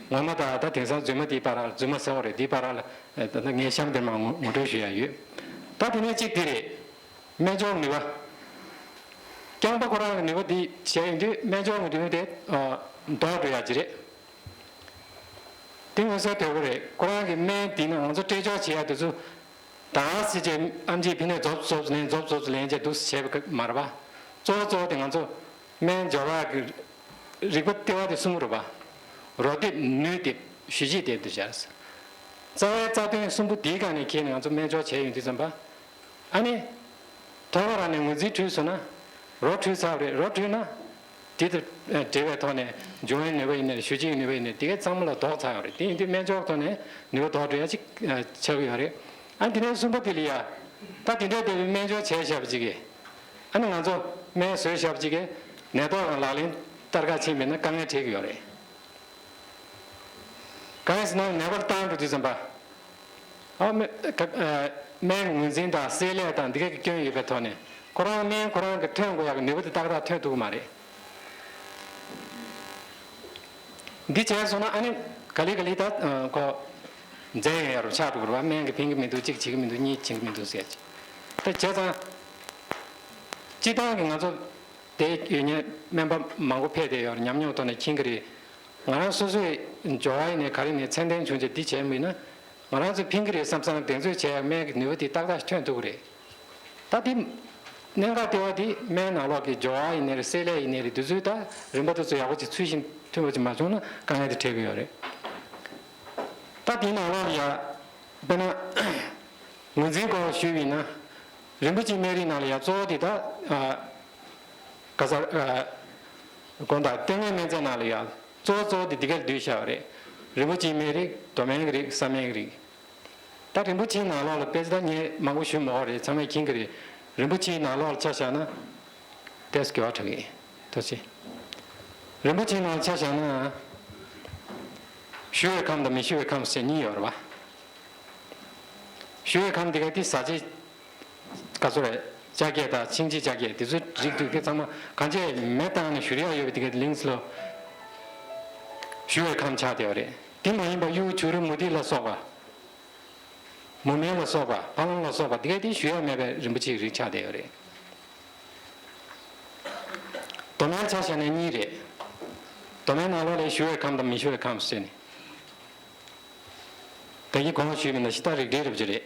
ངོ་མ་དང་ད་དེང་སང་རྫུན་མ་དེའི་བར་རྫུན་མ་ཟེར་བ་རེད། དེའི་བར་ལ་ད་ངས་གཤམ་དེར་མ་ངོ་ངོ་སྤྲོད་ཞུ་ཡ་ཡོད། ད་དེ་ནས་གཅིག་དེ་རེད། སྨན་སྦྱོར་ནུས་པ། རྐྱང་པ་ཁོ་རང་གི་ནུས་པ་འདི་བྱས་ཡོང་དུས་སྨན་སྦྱོར་གྱི་ནུས་པ་དེ་ལྡོག་འགྲོ་ཡ་ཅིག་རེད། དེ་མངོན་གསལ་དོད་པོ་རེད། ཁོ་རང་གི་སྨན་འདི་ན་ང་ཚོ་སྤྲད་སྦྱོར་བྱེད་ཡ་དེ་ཚོ་ད་སི་ཅེ་ཨམ་ཆི་ཕི་ནས་རྫོབ་རྫོབ་ལེན་རྫོབ་རྫོབ་ལེན་བྱས་འདུག་བྱས་པ་མ་རེད་པ། གཙོ་བོ་གཙོ་བོ་དེ་ང་ཚོ་སྨན་སྦྱོར་བ་གི་རིག་པ་ལྟེ་བ་དེ་གསུམ་རེད་པ། རོ་སྡེབ་ནུས་སྡེབ་ཞུ་བྱེད་སྡེབ་དུ་བྱས། རྩ་བའི་རྩ་དོན་གསུམ་པོ་དེའི་སྒང་ནས་ཁྱེར་ནས་ང་ཚོ་སྨན་སྦྱོར་བྱས་ཡོང་དུས་ཙམ་པ། ཨ་ནི། ཐོག་མ་རང་ནས་ངོས་འཛིན་འཁྲུལ་སོང་ན། རོ་འཁྲུལ་ཚར་བ་རེད། རོ་འཁྲུལ་ན། དེ་དང་འབྲེལ་བའི་ཐོག་ནས་སྦྱོང་བའི་ནུས་པ་ཡིན་ནའི་རེད། ཞུ་བྱེད་ཀྱི་ནུས་པ་ཡིན་ནའི་རེད། དེ་གའི་ཚང་མ་ལ་ལྡོག་ཚར་ཡོད་རེད། དེ་ཡིན་དུས་སྨན་སྦྱོར་ཐོག་ནས་ནུས་པ་ལྡོག་འགྲོ་ཡ་ཅིག་ཆགས་ཀྱི་ཡོད་རེད། ཨ་དེ་ནས་གསུམ་པ་དེ་ལ་ཡ། ད་དེ་འདྲའི་ལྟ་བུའི་སྨན་སྦྱོར་བྱས་བཞག་པ་ཅིག་གིས། ཨ་ནི་ང་ཚོ་སྨན་བཟོས་བཞག་པ་ཅིག་གིས་ནད་ཐོག་ལ་ལག་ལེན་བསྟར་ག་ཕྱིན་པ་ཡིན་ན་དཀའ་ངལ་འཕྲད་ཀྱི་ཡོད་རེད། གང་ཡིན་ཟེར་ན་ནད་པར་བཏང་འགྲོ་དུས་ཙམ་པ། ཨ་སྨན་ཀ་ཨ་སྨན་ངོས་འཛིན་དང་བསྲེས་ལས་དང་འདི་གའི་སྐྱོན་ཡོད་པའི་ཐོག་ནས་ཁོ་རང་སྨན་ཁོ་རང་གི་ཐོན་དགོས་ཡག་གི་ནུས་པ་དེ་ཏག་ཏག་ཐོན་ཐུབ་ཀྱི་མ་རེད། འདི་བྱས་སོང་ན་ཨ་ནི་ག་ལེ་ག་ལེ་ད་ཁོ་འཛད་ཡོང་ཡ་རུ་ཆགས་འགྲོ་གི་རེད་པ། སྨན་གྱིས་ཕན་གྱི་མི་འདུག་གཅིག་བྱེད་ཀྱི་མི་འདུག་གཉིས་བྱེད་ཀྱི་མི་འདུག་ཟེར་ཅིག་ད་བྱས་ཙང་། སྤྱིར་བཏང་གི་ང་ཚོ་དེ་ཡོད་མཁན་སྨན་པ་མང་པོ་ཕེབས་བསྡད་ཡོད་རེད། ཉམས་མྱོང་ཐོག་ནས་མཁྱེན་གྱི་རེད། ང་རང་སོ་སོའི་སྦྱོར་བ་ཡིན་ནའི་ག་རེ་ནས་ཚད་ལྡན་བྱུང་རྗེས་འདི་བྱས་མིན་ན་ང་རང་ཚོས་ཕན་གྱི་རེད་བསམ་བསམ་གདེང་ཚོད་བྱས་ཡག་སྨན་གྱི་ནུས་པ་དེ་ཏག་ཏག་ཐོན་ཐུབ་ཀྱི་རེད། ད་དེ་གནད་འགག་ལྟེ་བ་དེ་སྨན་ནང་ལོགས་ཀྱི་སྦྱོར་བ་ཡིན་ནའི་རེད། བསྲེས་ལས་ཡིན་ནའི་རེད། དེ་ཚོའི་ད་རིམ་པ་དེ་ཚོ་ཡག་པོ་ཅིག་ཚུལ་བཞིན་མཐུན་པ་ཅིག་མ་བྱུང་ན་དཀའ་ངལ་དེ་འཕྲད་ཀྱི་ཡོད་རེད། ད་དེའི་ནང་ལོགས་ལ་ཡ། དཔེར་ན། ངོས་འཛིན་སྐོར་ཞུས་པ་ཡིན་ན། རིན་པོ་ཆེའི་སྨན་རིགས་ནང་ལ་ཡང་གཙོ་བོ་དེ་དག་ཨ། ག་ས་ཨ། དགོངས་དག་ལྟས་ངན་སྨན་རྫས་ནང་ལ་ཡང་གཙོ་བོ་གཙོ་བོ་དེ་འདི་གར་བསྡུས་བཞག་པ་རེད། རིན་པོ་ཆེའི་སྨན་རིགས། རྡོ་སྨན་གྱི་རིགས། ས་སྨན་གྱི་རིགས། ད་རིན་པོ་ཆེའི་ནང་ལོགས་ལ་དཔེ་ཆ་ད་ངས་མང་པོ་ཞུ་མ་དགོས་རེད། ཚང་མས་མཁྱེན་གྱི་རེད། རིན་པོ་ཆེའི་ནང་ལོགས་ལ་ཆ་བཞག་ན། ཏེས་དགེ་བ་གྲགས་ཀྱི་ཐུགས་རྗེ་ཆེ། རིན་པོ་ཆེའི་ནང་ལ་ཆ་བཞག་ན། ཞུ་བའི་ཁམས་དང་མི་ཞུ་བའི་ཁམས་ཟེར་གཉིས་ཡོད་རེད་པ། ཞུ་བའི་ཁམས་དེ་ག་དེ་ཟ་བྱེད། ག་ཚོད་རེད། ལྕགས་རྒྱས་དང་ཤིང་བྱི་ལྕགས་རྒྱས་དེ་ཚོའི་རིགས་དེ་གའི་ཚང་མ་གང་བྱས་མེ་བཏང་ནས་བཞུར་ཡག་ཡོད་པའི་དེ་གའི་ལིང་སི་ལོ། ཞུ་བའི་ཁམས་ཆགས་བསྡད་ཡོད་རེད། དེ་མ་ཡིན་པ་གཡུ་བྱུ་རུ་མུ་ཏིག་ལ་སོགས་པ། མུ་མེན་ལ་སོགས་པ། ཕ་ལམ་ལ་སོགས་པ་དེ་གའི་དེ་ཞུ་ཡག་མེད་པའི་རིན་པོ་ཆེའི་རིགས་ཆགས་བསྡད་ཡོད་རེད། རྡོ་སྨན་ཆ་བཞག་ན་གཉིས་རེད། རྡོ་སྨན་ནང་ལོགས་ལ་ཞུ་བའི་ཁམས་དང་མི་ཞུ་བའི་ཁམས་ཟེར་ནས། ད་གིན་གོང་ཞུས་པ་ནང་བཞིན་ད་རིགས་འགྲེ་རབ་ཅིག་རེད།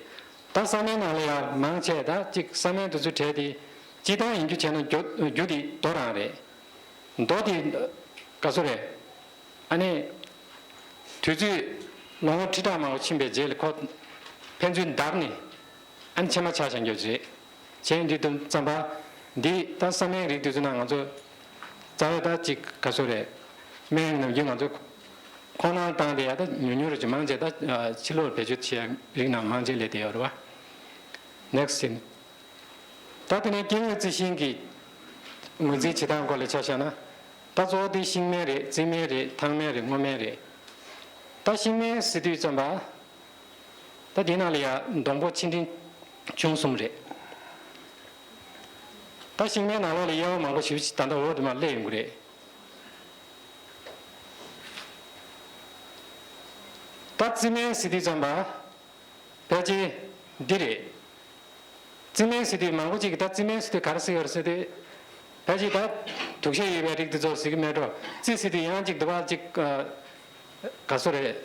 ད་ས་སྨན་ནང་ལ་ཡང་མང་ཆེ་ད་གཅིག་ས་སྨན་དེ་ཚོའི་གྲས་དེ། སྤྱིར་བཏང་ཡིན་རྒྱུ་བྱས་ན་རྒྱུ་རྒྱུ་དེ་རྡོ་རང་རེད། རྡོ་དེ་ག་ཚོད་རེད། ཨ་ནི། དུས་ཚོད་ལོ་ངོ་ཁྲི་ཕྲག་མང་པོ་ཕྱིན་པའི་རྗེས་ལ་ཁོ་ཕན་ཚུན་འདར་ནས་ཨ་ནི་ཕྱེ་མ་ཆགས་བཞག་རྒྱུ་རེད། བྱས་ཡིན་དུས་དུམ་ཙམ་པ་འདི་ད་ས་སྨན་རིགས་དེ་ཚོ་ན་ང་ཚོ་རྩ་བའི་ད་ཅིག་ག་ཚོད་རེད། སྨན་ནམ་རྒྱུན་ང་ཚོ་ཁོང་ནང་བཏང་དེ་ཡ་ད་ཉུང་ཉུང་རེ་ཅིག་མང་ཆེ་ད་ཕྱི་ལོགས་བེད་སྤྱོད་བྱེད་ཡ་རིགས་ནང་མང་ཆེ་སླེབས་བསྡད་ཡོད་རེད་བ། Next ཡིན། ད་དེ་ནས་སྐྱེ་དངོས་རྩི་ཤིང་གི་ངོས་འཛིན་བྱེད་སྟངས་སྐོར་ལ་ཆ་བཞག་ན། ད་གཙོ་བོ་དེ་ཤིང་སྨན་རེད། རྩི་སྨན་རེད། ཐང་སྨན་རེད། སྔོ་སྨན་རེད། ད་ཤིང་སྨན་ཟེར་དུས་ཙམ་པ། ད་དེ་ནང་ལ་ཡ་སྡོང་པོ་ཆེ་འབྲིང་ཆུང་གསུམ་རེད། ད་ཤིང་སྨན་ནང་ལོགས་ལ་དབྱེ་བ་མང་པོ་ཞེ་པོ་ཅིག་ད་ལྟ་འོག་དེ་མར་སླེབས་ཡོང་གི་རེད། ད་རྩི་སྨན་ཟེར་དུས་ཙམ་པ། ཕལ་ཆེར་འདི་རེད། རྩི་སྨན་ཟེར་དུས་མང་པོ་ཅིག་གིས་ད་རྩི་སྨན་ཟེར་དུས་ག་རེ་ཟེར་ཡོད་རེད་ཟེར་དུས། ཕལ་ཆེར་ད་དུག་ཤེད་ཡོད་པའི་རིགས་དེ་ཚོ་ཟེར་གི་མེད་འགྲོ། རྩི་ཟེར་དུས་ཡང་ཅིག་དུ་བ་ཅིག་ག་ཚོད་རེད།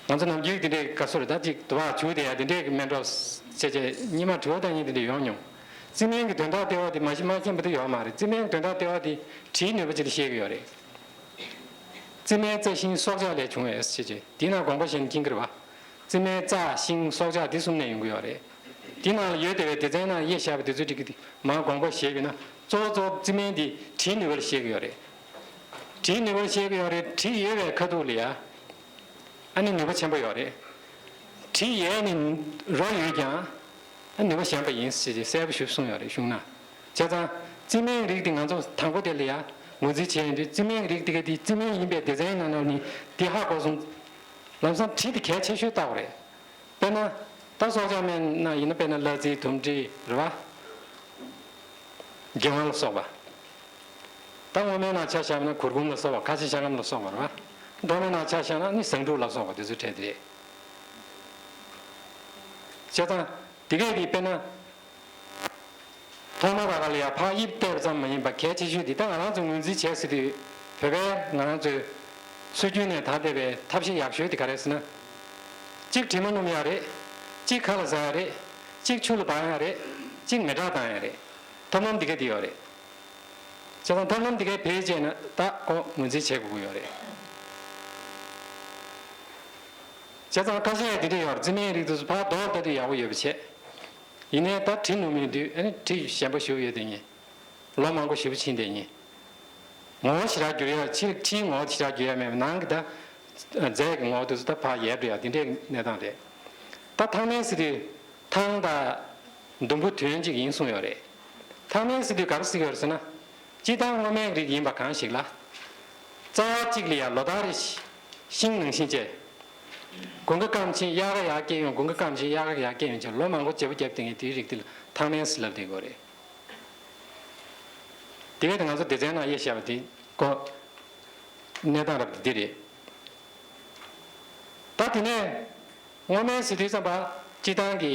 ང་ཚོ་ནམ་རྒྱུན་དེ་འདྲའི་ག་ཚོད་རེད། ད་ཅིག་དུ་བ་བྱུག་དེ་ཡ་དེ་འདྲའི་གི་མེད་འགྲོ། བྱས་བྱས་སྙེ་མ་དྲི་བ་བཏང་མཁན་དེ་འདྲ་ཡོང་མྱོང་། རྩི་སྨན་གྱི་དོན་དག་ལྟེ་བ་དེ་མ་གཞི་མ་མཁྱེན་པ་དེ་ཡོད་མ་རེད། རྩི་སྨན་གྱི་དོན་དག་ལྟེ་བ་དེ་དྲིའི་ནུས་པ་ཅིག་ལ་བཤད་གི་ཡོད་རེད། རྩི་སྨན་རྩ་ཤིང་སྲོག་ཆགས་ལས་བྱུང་བས་ཟེར་བྱས་དེ་ན་དགོངས་པ་བཞེས་ན་མཁྱེན་གི་རེད་བ། རྩི་སྨན་རྩ་ཤིང་སྲོག་ཆགས་དེ་གསུམ་ནས་ཡོང་གི་ཡོད་རེད། དེ་ནང་ལ་ཡོད་བསྡད་པའི་སྡེ་ཚན་ནང་དབྱེ་བཞག་པ་དེ་ཚོའི་རིགས་ཀྱི་མར་དགོངས་པ་བཞེས་པས་ན་གཙོ་བོ་གཙོ་བོ་རྩི་སྨན་དེ་དྲིའི་ནུས་པ་ལ་བཤད་གི་ཡོད་རེད། དྲིའི་ནུས་པ་ལ་བཤད་གི་ཡོད་རེད། དྲི་ཡོད་པའི་ཁ་ཐུག་ལ་ཡ། ཨ་ནི་ནུས་པ་ཆེན་པོ་ཡོད་རེད། དྲི་ཡོད་ནི་རོ་ཡོད་ཀྱང་ཨ་ནུས་པ་ཞན་པ་ཡིན་ཟེར་ཏེ་གསལ་པོ་ཞིག་གསུངས་ཡོད་རེད་གཞུང་ན། བྱས་ཙང་རྩི་སྨན་རིགས་དེ་ང་ཚོ་དང་པོ་དེ་ལ་ཡ་ངོས་འཛིན་བྱས་ཡོང་དུས་རྩི་སྨན་རིགས་དེ་ག་དེ་རྩི་སྨན་ཡིན་པའི་སྡེ་ཚན་ནང་ནང་ནས་དེ་ཧ་གོ་སོང་། ལམ་སང་དྲི་དེ་གལ་ཆེ་ཤོས་ལྟ་བ་རེད། དཔེར་ན། ད་སྲོག་ཆགས་སྨན་ནང་ཡིན་ན་དཔེར་ན་གླ་རྩི་དུམ་དྲི་རེད་བ། འགྱེལ་བ་ལ་སོགས་པ། ད་སྔོ་སྨན་ནང་ཆ་བཞག་ན་གུར་གུམ་ལ་སོགས་པ། ཁ་ཆེ་ཤ་སྐམ་ལ་སོགས་པ་རེད་བ། མདོག་སྨན་ནང་ཆ་བཞག་ན་ནི་ཟངས་ཕྲུག་ལ་སོགས་པ་དེ་ཚོ་འཕྲད་དེ་རེད། བྱས་ཙང་དེ་གས་ཀྱི་དཔེར་ན། ཐོག་མ་རང་ལ་ཡང་ཕར་དབྱིབས་བལྟས་པ་ཙམ་མ་ཡིན་པར་གལ་ཆེ་ཤོས་འདི་ལྟར་ང་རང་ཚོ་ངོས་འཛིན་བྱས་ཟེར་དུས། བོད་པའི་ང་རང་ཚོའི་སྲོལ་རྒྱུན་ནས་དར་བསྡད་པའི་ཐབས་ཤེས་ཡག་ཤོས་དེ་ག་རེ་ཟེར་ན། གཅིག་དྲི་མ་སྣོམ་ཡག་རེད། གཅིག་ཁ་ལ་ཟ་ཡག་རེད། གཅིག་ཆུ་ལ་སྦང་ཡག་རེད། གཅིག་མེ་སྲེག་བཏང་ཡག་རེད། ཐབས་ལམ་འདི་ག་འདི་ཡོད་རེད། བྱས་ཙང་ཐབས་ལམ་འདི་གའི་བེད་སྤྱད་ན་ད་ཁོ་ངོས་འཛིན་བྱེད་དགོས་ཀྱི་ཡོད་རེད། བྱས་ཙང་ཁ་ཤས་འདི་འདྲ་ཡོད་རེད། རྩི་སྨན་རིགས་དེ་ཚོ་ཕར་མདོར་བལྟ་དུས་ཡག་པོ་ཡོད་པ་བྱས། ཡིན་ནའི་ད་དྲི་སྣོམ་ཡོང་དུས་ཨ་ནི་དྲི་ཞན་པ་ཞེ་པོ་ཡོད་དེ་ཉིད། ལོ་མང་པོ་ཞེ་པོ་ཕྱིན་དེ་ཉིད། ངོ་བོ་ཞེ་དྲག་འགྱུར་ཡ། ཕྱིའི་ཕྱིའི་ངོ་བོ་ཞེ་དྲག་འགྱུར་ཡ་མེད་པ། ནང་གི་ད་རྫས་ཀྱི་ངོ་བོ་དེ་ཚོ་ད་ཕར་ཡལ་འགྲོ་ཡ་དེ་འདྲའི་གནས་སྟངས་རེད། ད་ཐང་སྨན་ཟེར་དུས་ཐང་དང་ལྡུམ་བུ་དོན་གཅིག་ཡིན་གསུངས་ཡོད་རེད། ཐང་སྨན་ཟེར་དུས་ག་རེ་ཟེར་གྱི་ཡོད་རེད་ཟེར་ན། སྤྱིར་བཏང་སྔོ་སྨན་རིགས་ཡིན་པ་གང་ཞིག་ལ། རྩ་བ་གཅིག་ལ་ཡང་ལོ་ལྟར་རེ་བཞིན་ཤིང་ནང་བཞིན་བཅས། དགུན་ཁ་སྐམ་ཕྱིན་དབྱར་ཁ་ཡར་སྐྱེ་ཡོང་། དགུན་ཁ་སྐམ་ཕྱིན་དབྱར་ཁ་ཡར་སྐྱེ་ཡོང་བྱས་ལོ་མང་པོ་བརྗེ་པོ་བརྒྱབ་བསྡད་མཁན་དེའི་རིགས་དེ་ལ་ཐང་སྨན་ཟེར་ལབ་བསྡད་ཀྱི་ཡོད་རེད། དེ་གས་དེ་ང་ཚོ་སྡེ་ཚན་ནང་དབྱེ་བཞག་པ་དེ་ཀོ། གནས་སྟངས་རབ་དེ་འདི་རེད། ད་དེ་ནས་སྔོ་སྨན་ཟེར་དུས་ཙམ་པ་སྤྱིར་བཏང་གི་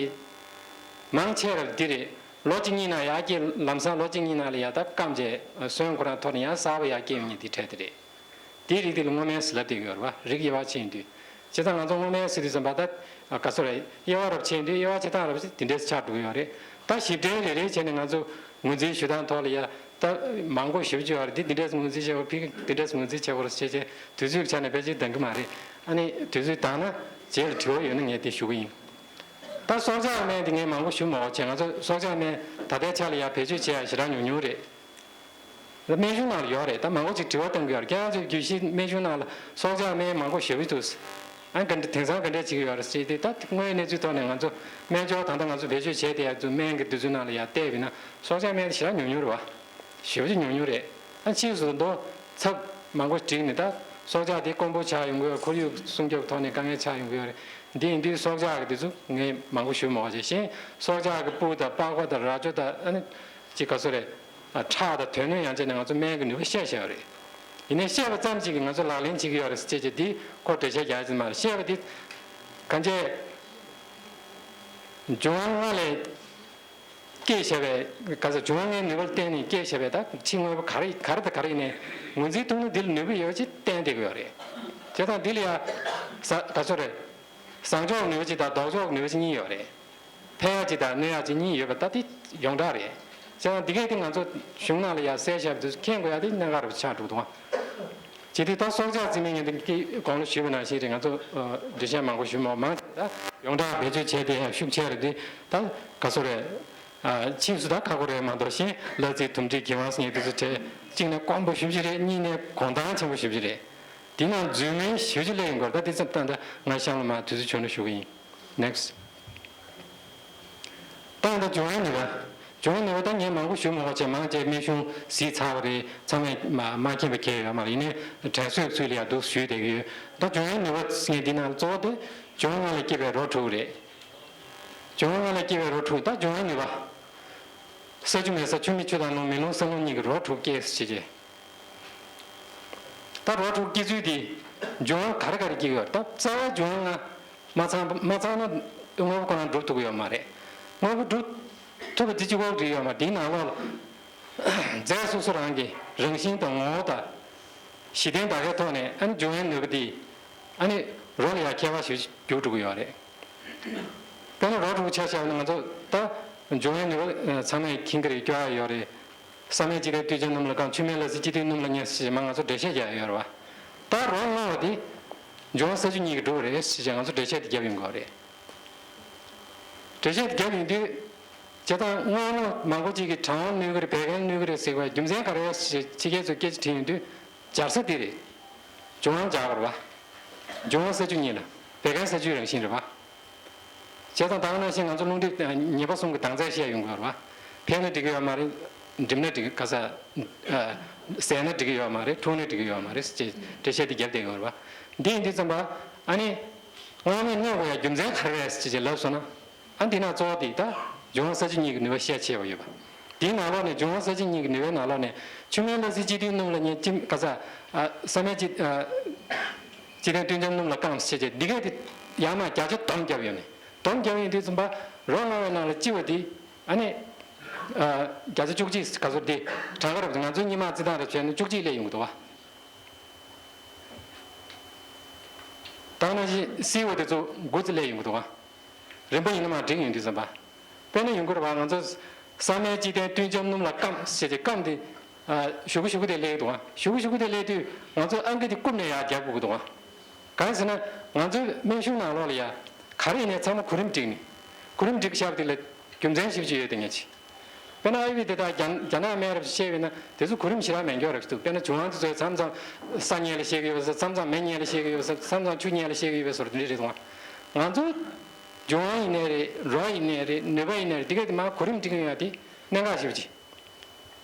མང་ཆེ་རབ་འདི་རེད། ལོ་གཅིག་གཉིས་ནང་ཡར་སྐྱེ། ལམ་སང་ལོ་གཅིག་གཉིས་ནང་ལ་ཡར་ད་སྐམ་བྱས་སོན་ཁོ་རང་ཐོར་ནས་ཡང་གསར་པ་ཡར་སྐྱེ་ཡོང་མཁན་དེ་འཕྲད་དེ་རེད། དེའི་རིགས་དེ་ལ་སྔོ་སྨན་ཟེར་ལབ་བསྡད་ཀྱི་ཡོད་རེད་བ། རིགས་དབྱེ་བ་ཕྱེ་ཡོང་དུས། བྱས་ཙང་ང་ཚོ་སྔོ་སྨན་ཟེར་དུས་ཙམ་པ་ད་ག་ཚོད་རེད། དབྱེ་བ་རབ་ཕྱེ་ཡོང་དུས་དབྱེ་བ་ཕྱེ་སྟངས་རབ་དེ་འདྲས་ཆགས་འགྲོ་གི་ཡོད་རེད། ད་ཞིབ་ཕྲ་རེ་རེ་བྱས་ནས་ང་ཚོ་ངོས་འཛིན་ཞུ་སྟངས་ཐོག་ལ་ཡ་ད་མང་པོ་ཞེ་པོ་ཅིག་ཡོད་རེད། འདི་འདི་འདྲས་ངོས་འཛིན་བྱེད་དགོས། ཕ་གི་འདི་འདྲས་ངོས་འཛིན་བྱེད་དགོས་རེད་ཟེར་བྱས། དུས་ཚོད་ཀྱི་ཆ་ནས་ཕལ་ཆེར་འདང་གི་མ་རེད། ཨ་ནི་དུས་ཚོད་འདང་ན་རྗེས་ལ་དྲི་བ་ཡོད་ན་ངས་དེ་ཞུ་གི་ཡིན། ད་སྲོག་ཆགས་སྨན་དེ་ངས་མང་པོ་ཞུ་མ་དགོས་བྱས། ང་ཚོ་སྲོག་ཆགས་སྨན་ད་ལྟའི་ཆ་ལ་ཡ་བེད་སྤྱོད་བྱེད་ཡ་ཞེ་དྲག་ཉུང་ཉུང་རེད། སྨན་གཞུང་ནང་ལ་ཡོད་རེད། ད་མང་པོ་ཅིག་དྲི་བ་བཏང་གི་ཡོད་རེད། ཁྱེད་རང་ཚོའི་རྒྱུད་བཞི་སྨན་གཞུང་ནང་ལ་སྲོག་ཆགས་སྨན་མང་པོ་ཞེ་པོ་འདུག་ཨ་ག་འདྲ་དེང་སང་ག་འདྲས་བྱེད་ཀྱི་ཡོད་རེད་ཟེར་དུས། ད་དངོས་ཡོད་གནས་ཚུལ་ཐོག་ནས་ང་ཚོ་སྨན་སྦྱོར་ད་ལྟ་ང་ཚོ་བེད་སྤྱོད་བྱས་བསྡད་ཡ་ཚོ་སྨན་གྱི་དུས་ཚོད་ནང་ལ་ཡ་བལྟས་པ་ཡིན་ན་སྲོག་ཆགས་སྨན་དེ་ཞེ་དྲག་ཉུང་ཉུང་རེད་བ། ཞེ་པོ་ཅིག་ཉུང་ཉུང་རེད། ཨ་ཕྱིས་སུ་མདོ་ཚབ་མང་པོ་བསྒྲིགས་ནས་ད་སྲོག་ཆགས་དེ་དཀོན་པོ་ཆགས་ཡོང་གི་ཡོད། ཁོར་ཡུག་སྲུང་སྐྱོབ་ཐོག་ནས་དཀའ་ངལ་ཆགས་ཡོང་གི་ཡོད་རེད། འདི་ཡིན་དུས་སྲོག་ཆགས་ཀྱི་དེ་ཚོ་ངས་མང་པོ་ཞུ་མ་དགོས་བྱས། གཞན་སྲོག་ཆགས་ཀྱི་སྤུ་དང་པགས་པ་དང་རྭ་ཅོ་དང་ཨ་ནི་ཅིག་ག་ཚོད་རེད། ཨ་ཁྲག་དང་དོན་སྣོད་ཡང་བྱས་ནས་ང་ཚོ་སྨན་གྱི་ནུས་པ་བཤད་བཞག་ཡོད་རེད། ཡིན་ནའི་བཤད་པ་ཙམ་ཅིག་གིས་ང་ཚོ་ལག་ལེན་བྱེད་ཀྱི་ཡོད་རེད་ཟེར་བྱས་བྱས། འདི་ཁོ་འགྲེལ་བཤད་རྒྱག་ཡ་ཅིག་མ་རེད། བཤད་པ་འདི་གང་བྱས། འབྱུང་བ་ལྔ་ལས་སྐྱེས་བཞག་པའི་ག་ཚོད། འབྱུང་བ་ལྔའི་ནུས་པ་ལ་བརྟེན་ནས་སྐྱེས་བཞག་པའི་ད་ཕྱི་དངོས་པོ་ག་རེ་ག་རེ་དང་ག་རེ་ཡིན་ནའི་ངོས་འཛིན་ཐུབ་ན་འདི་ལ་ནུས་པ་ཡོད་པ་ཅིག་བསྟན་བསྡད་ཀྱི་ཡོད་རེད། བྱས་ཙང་འདི་ལ་ཡ་ས་ག་ཚོད་རེད། བཟང་ཕྱོགས་ནུས་པ་ཅིག་དང་ལྡོག་ཕྱོགས་ནུས་པ་ཅིག་གཉིས་ཡོད་རེད། ཕན་ཡག་ཅིག་དང་གནོད་ཡག་ཅིག་གཉིས་ཡོད་པ་ད་དེ་ཡོངས་གྲགས་རེད། བྱས་ཙང་འདི་གས་དེ་ང་ཚོ་གཞུང་ནང་ལ་ཡར་གསལ་བཞག་པ་དེ་ཚོ་མཁྱེན་དགོས་ཡ་དེ་གནད་འགག་རེད་པ་ཆགས་འགྲོ་འདུག་ཨང་། བྱས་དུས་ད་སྲོག་ཆགས་རྩིས་མེད་ཉེན་ལྡན་གྱི་དགུང་ལོ་ཞུས་པ་ནང་བཞིན་རེད། ང་ཚོ་འགྲེལ་བཤད་མང་པོ་ཞུ་མ་མང་ཆེ་ད་ཡོངས་གྲགས་བེད་སྤྱོད་བྱས་ཏེ་ཤུགས་ཆེ་རེད་དེ་ད་ག་ཚོད་རེད། ཨ། ཕྱིས་སུ་ད་ཁག་པོ་རེད་མ་གཏོགས་གཞན་གླ་རྩི་དུམ་སྒྲིལ་གྱི་དབང་ཟེར་མཁན་དེ་ཚོ་གྲས་གཅིག་ནས་དཀོན་པོ་ཞེ་པོ་ཅིག་རེད། གཉིས་ནས་གོང་ཐང་ཆེན་པོ་ཞེ་པོ་ཅིག་རེད། དེ་ནང་རྫུན་མའི་ཞེ་པོ་ཅིག་སླེབས་ཡོང་གི་རེད། ད་དེ་ཙམ་ད་ད་ང་གཤམ་ལ་མར་དུས་ཚོད་བྱུང་ན་ཞུ་གི་ཡིན། Next. ད་ད་འབྱུང་བའི་ནུས་པ། འབྱུང་བའི་ནུས་པ་ད་ངས་མང་པོ་ཞུ་མི་དགོས་བྱས་མང་ཆེ་སྨན་གཞུང་གཟིགས་ཚར་བ་རེད། ཚང་མས་མ་མ་མཁྱེན་པ་གང་ཡང་ཡོད་མ་རེད། ཡིན་ནའི་དྲན་གསོའི་ཚུལ་ལ་ཡང་འདུག་ཞུས་བསྡད་ཀྱི་ཡོད། ད་འབྱུང་བའི་ནུས་པ་ཟེར་མཁན་འདི་ནང་ལ་གཙོ་བོ་དེ་འབྱུང་བ་ལྔ་ལས་སྐྱེས་པའི་རོ་དྲུག་རེད། འབྱུང་བ་ལྔ་ལས་སྐྱེས་པའི་རོ་དྲུག་ད་འབྱུང་བའི་ནུས་པ། ས་ཆུ་མེ་ས། ཆུ་མེ་ཆུ་དང་རླུང་། མེ་རླུང་ས་རླུང་གཉིས་ཀྱི་རོ་དྲུག་སྐྱེས་ཟེར་བྱས། ད་རོ་དྲུག་སྐྱེ་ཚུལ་འདི་འབྱུང་བ་ག་རེ་ག་རེ་སྐྱེ་གི་ཡོད་རེད། ད་རྩ་བའི་འབྱུང་བ་ལྔ་མ་ཚང་མ་ཚང་ན་དངོས་པོ་ཁོ་རང་འགྲུབ་ཐུབ་ཀྱི་ཡོད་མ་རེད། དངོས་པོ་འགྲུབ་ཐུབ་པ་འདི་གཅིག་པོ་འགྲིག་ཡོད་མ་རེད། དེའི་ནང་ལོགས་ལ་རྫས་སོ་སོ་རང་གི་རང་བཞིན་དང་ངོ་བོ་དང་གཞི་རྟེན་དག་གའི་ཐོག་ནས་ཨ་ནི་འབྱུང་བའི་ནུས་པ་འདི་ཨ་ནི་རོ་ལ་ཡང་ཁྱད་པར་ཞིག་འགྱུར་འགྲོ་གི་ཡོད་རེད། དཔེར་ན་རོ་དྲུག་ཆ་བཞག་ན་ང་ཚོ་ད་འབྱུང་བའི་ནུས་པ་ཚང་མས་མཁྱེན་གྱི་རེད། སྐྱོ་བ་ཡོད་རེད། བསམ་ཡས་འཇིག་རྟེན་བསྟུན་བྱ་སྣུམ་ལ་སྐམ། ཆུ་མེ་གླ་རྩི་སྐྱིད་དོད་སྣུམ་ལ་མཉེ་ཞེས་མ་ང་ཚོ་འགྲེལ་བཤད་རྒྱག་ཡོད་རེད་བ། ད་རོ་ལྔ་བ་དེ་འབྱུང་བ་ས་ཆུ་གཉིས་ཀྱིས་གྲུབ་པ་རེད་ཞེས་ང་ཚོ་འགྲེལ་བཤད་དེ་བརྒྱབ་ཡོང་གི་རེད། འགྲེལ་བཤད་དེ་བརྒྱབ་ཡོང་དུས་བྱས་ཙང་སྔོན་མ་མང་པོ་ཅིག་གིས་གྲང་བ་གནོད་ཀྱི་རེད། བད་ཀན་གནོད་ཀྱི་རེད་ཟེར་བའི་རྒྱུ་མཚན་ག་རེ་ཞེས་ཕྱི་རྒྱལ་ཚོས་སྐད་ཆ་དྲིས་ཡོང་དུས་སྦྱར་ས་དེ་རེད། འབྱུང་བ་སྦྱར་བ་རེད་བ། འབྱུང་བ་ས་ཆུ་གཉིས་ལ་བད་ཀན་ས་ཆུའི་རང་བཞིན་རེད་བ། བྱས་ཙང་ད་ག་ནང་བཞིན་ང་ཚོ་རླུང་མཁྲིས་ཉེས་པ་གསུམ་གྱི་དྭངས་རྩལ་བཤད་ཡོང་གི་ཡོད་རེད་བ། ཕན་ན་འགྲིག་གི་ཡོད་མ་རེད། འགྲིམ་ན་འགྲིག་གི་ག་ས། ཟས་ན་འགྲིག་གི་ཡོད་མ་རེད། འཐུང་ན་འགྲིག་གི་ཡོད་མ་རེད་ཅེས་འགྲེལ་བཤད་དེ་བརྒྱབ་བསྡད་ཡོད་རེད་བ། འདི་ཡིན་དུས་ཙམ་པ་ཨ་ནི་སྔོན་མ་གནོད་དགོས་ཡ་རྒྱུ་མཚན་ག་རེ་རེད་ཅེས་ལབ་སོང་ན། ཨ་འདི་ན་གཙོ་བོ་དེ་ད་འབྱུང་བ་ས་ཆུ་གཉིས་ཀྱི་ནུས་པ་ཤས་ཆེ་བ་ཡོད་པ། དེའི་ནང་ལོགས་ནས་འབྱུང་བ་ས་ཆུ་གཉིས་ཀྱི་ནུས་པའི་ནང་ལོགས་ནས་ཆུ་མེ་གླ་རྩི་སྐྱིད་དོད་སྣུམ་ལ་མཉེ། ཅིམ་ག་ས། ཨ་བསམ་ཡས་སྐྱིད་ཨ་སྐྱིད་དོད་བསྟུན་བྱ་སྣུམ་ལ་སྐམ་ཞེས་བྱས་འདི་གས་དེ་ཡང་མ་བརྒྱ་ཆ་བསྡོམས་བརྒྱབ་ཡོད་ནི། བསྡོམས་བརྒྱབ་ཡོང་དུས་ཙམ་པ་རོ་ལྔ་བའི་ནང་ལ་ལྕི་བ་དེ་ཨ་ནི་ཨ་བརྒྱ་ཆ་བཅུ་གཅིག་ག་ཚོད་དེ་གྲངས་ཀ་རབ་ང་ཚོའི་སྙེ་མ་རྩི་སྟངས་རབ་བྱས་ན་བཅུ་གཅིག་སླེབས་ཡོང་གི་འདུག་བ། ད་ནང་བཞིན་བསིལ་བ་དེ་ཚོ་དགུ་ཙམ་སླེབས་ཡོང་གི་འདུག་བ། རིམ་པ་ཡིན་ན་མར་འགྲིག་ཡོང་དུས་ཙམ་པ། དཔེར་ན་ཡོང་གི་རེད་བ། ང་ཚོ་བསམ་ཡས་སྐྱིད་དོད་བསྟུན་བྱ་སྣུམ་ལ་སྐམ་ཞེས་བྱས་སྐམ་དེ་ཨ་ཞུ་གུ་ཞུ་གུ་དེ་སླེབས་འདུག་བ། ཞུ་གུ་ཞུ་གུ་དེ་སླེབས་དུས་ང་ཚོས་ཨང་ཀི་དེ་རྐུབ་ནས་ཡར་རྒྱག་དགོས་ཀྱི་འདུག་བ། གང་ཡིན་ཟེར་ན་ང་ཚོའི་སྨན་གཞུང་ནང་ལོགས་ལ་ཡ་ག་རེ་ཡིན་ནའི་ཚང་མ་གོ་རིམ་བསྒྲིགས་ནས། གོ་རིམ་བསྒྲིགས་བཞག་པ་དེ་ལ་རྒྱུ་མཚན་ཞིབ་ཅིག་ཡོད་དེ་ངས་ཅི། དཔེར་ན་ཨ་ཡུར་ཝེ་དེ་དང་རྒྱ་རྒྱ་ནག་སྨན་རབས་བཤད་པས་ན་དེ་ཚོ་གོ་རིམ་ཞེ་དྲག་མེད་མཁན་རབས་ཤིག་འདུག་དཔེར་ན་འབྱུང་བ་དེ་ཚོས་མཚམས་མཚམས་ས་མཉེ་ལ་བཤད་ཀྱི་ཡོད་པ་ས། མཚམས་མཚམས་མེ་མཉེ་ལ་བཤད་ཀྱི་ཡོད་པ་ས། མཚམས་མཚམས་ཆུ་མཉེ་ལ་བཤད་ཀྱི་ཡོད་པའི་བཟོ་འདྲ་རེད་འདུག་ང་ཚོ་འབྱུང་བ་ཡིན་ནའི་རེད། རོ་ཡིན་ནའི་རེད། ནུས་པ་ཡིན་ནའི་རེད། དེ་ག་དེ་མར་གོ་རིམ་བསྒྲིགས་ཡོང་ཡ་དེ་གནད་འགག་ཞེ་པོ་ཅིག་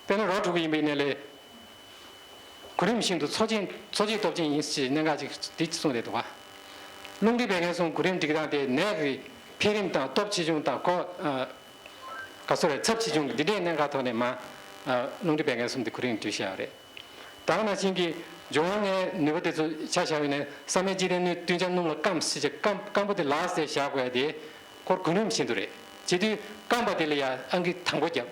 དཔེར་ན་རོ་དྲུག་ཡིན་པ་ཡིན་ནའི་ལས། གོ་རིམ་བཞིན་དུ་འཚོ་བྱེད་འཚོ་བྱེད་སྟོབས་ཅན་ཡིན་ཞེས་གནད་འགག་ཅིག་འདི་གསུངས་རེད་འདུག་བ། རླུང་མཁྲིས་བད་ཀན་གསུམ་གོ་རིམ་སྒྲིག་སྟངས་དེ་ནད་ཀྱི་འཕེལ་རིམ་དང་སྟོབས་ཆེ་ཆུང་དང་གོ་ཨ་ག་ཚོད་རེད། ཚབས་ཆེ་ཆུང་གི་འདི་འདྲའི་གནད་འགག་ཐོག་ནས་མ་ཨ་རླུང་མཁྲིས་བད་ཀན་གསུམ་དེ་གོ་རིམ་བསྒྲིགས་བཞག་ཡོད་རེད། ད་ག་ནང་བཞིན་གྱི་འབྱུང་བ་ལྔའི་ནུས་པ་དེ་ཚོ་ཆ་བཞག་པ་ཡིན་ན་བསམ་ཡས་སྐྱིད་དོད་བསྟུན་བྱ་སྣུམ་ལ་སྐམ་ཞེས་བྱ་སྐམ་སྐམ་པོ་དེ་ལག་ཟེར་བཞག་དགོས་ཡ་དེ་ཁོར་གོ་རིམ་བཞིན་དུ་རེད། བྱེད་དུས་སྐམ་པ་དེ་ལ་ཡ་ཨང་ཀི་དང་པོ་བརྒྱབ།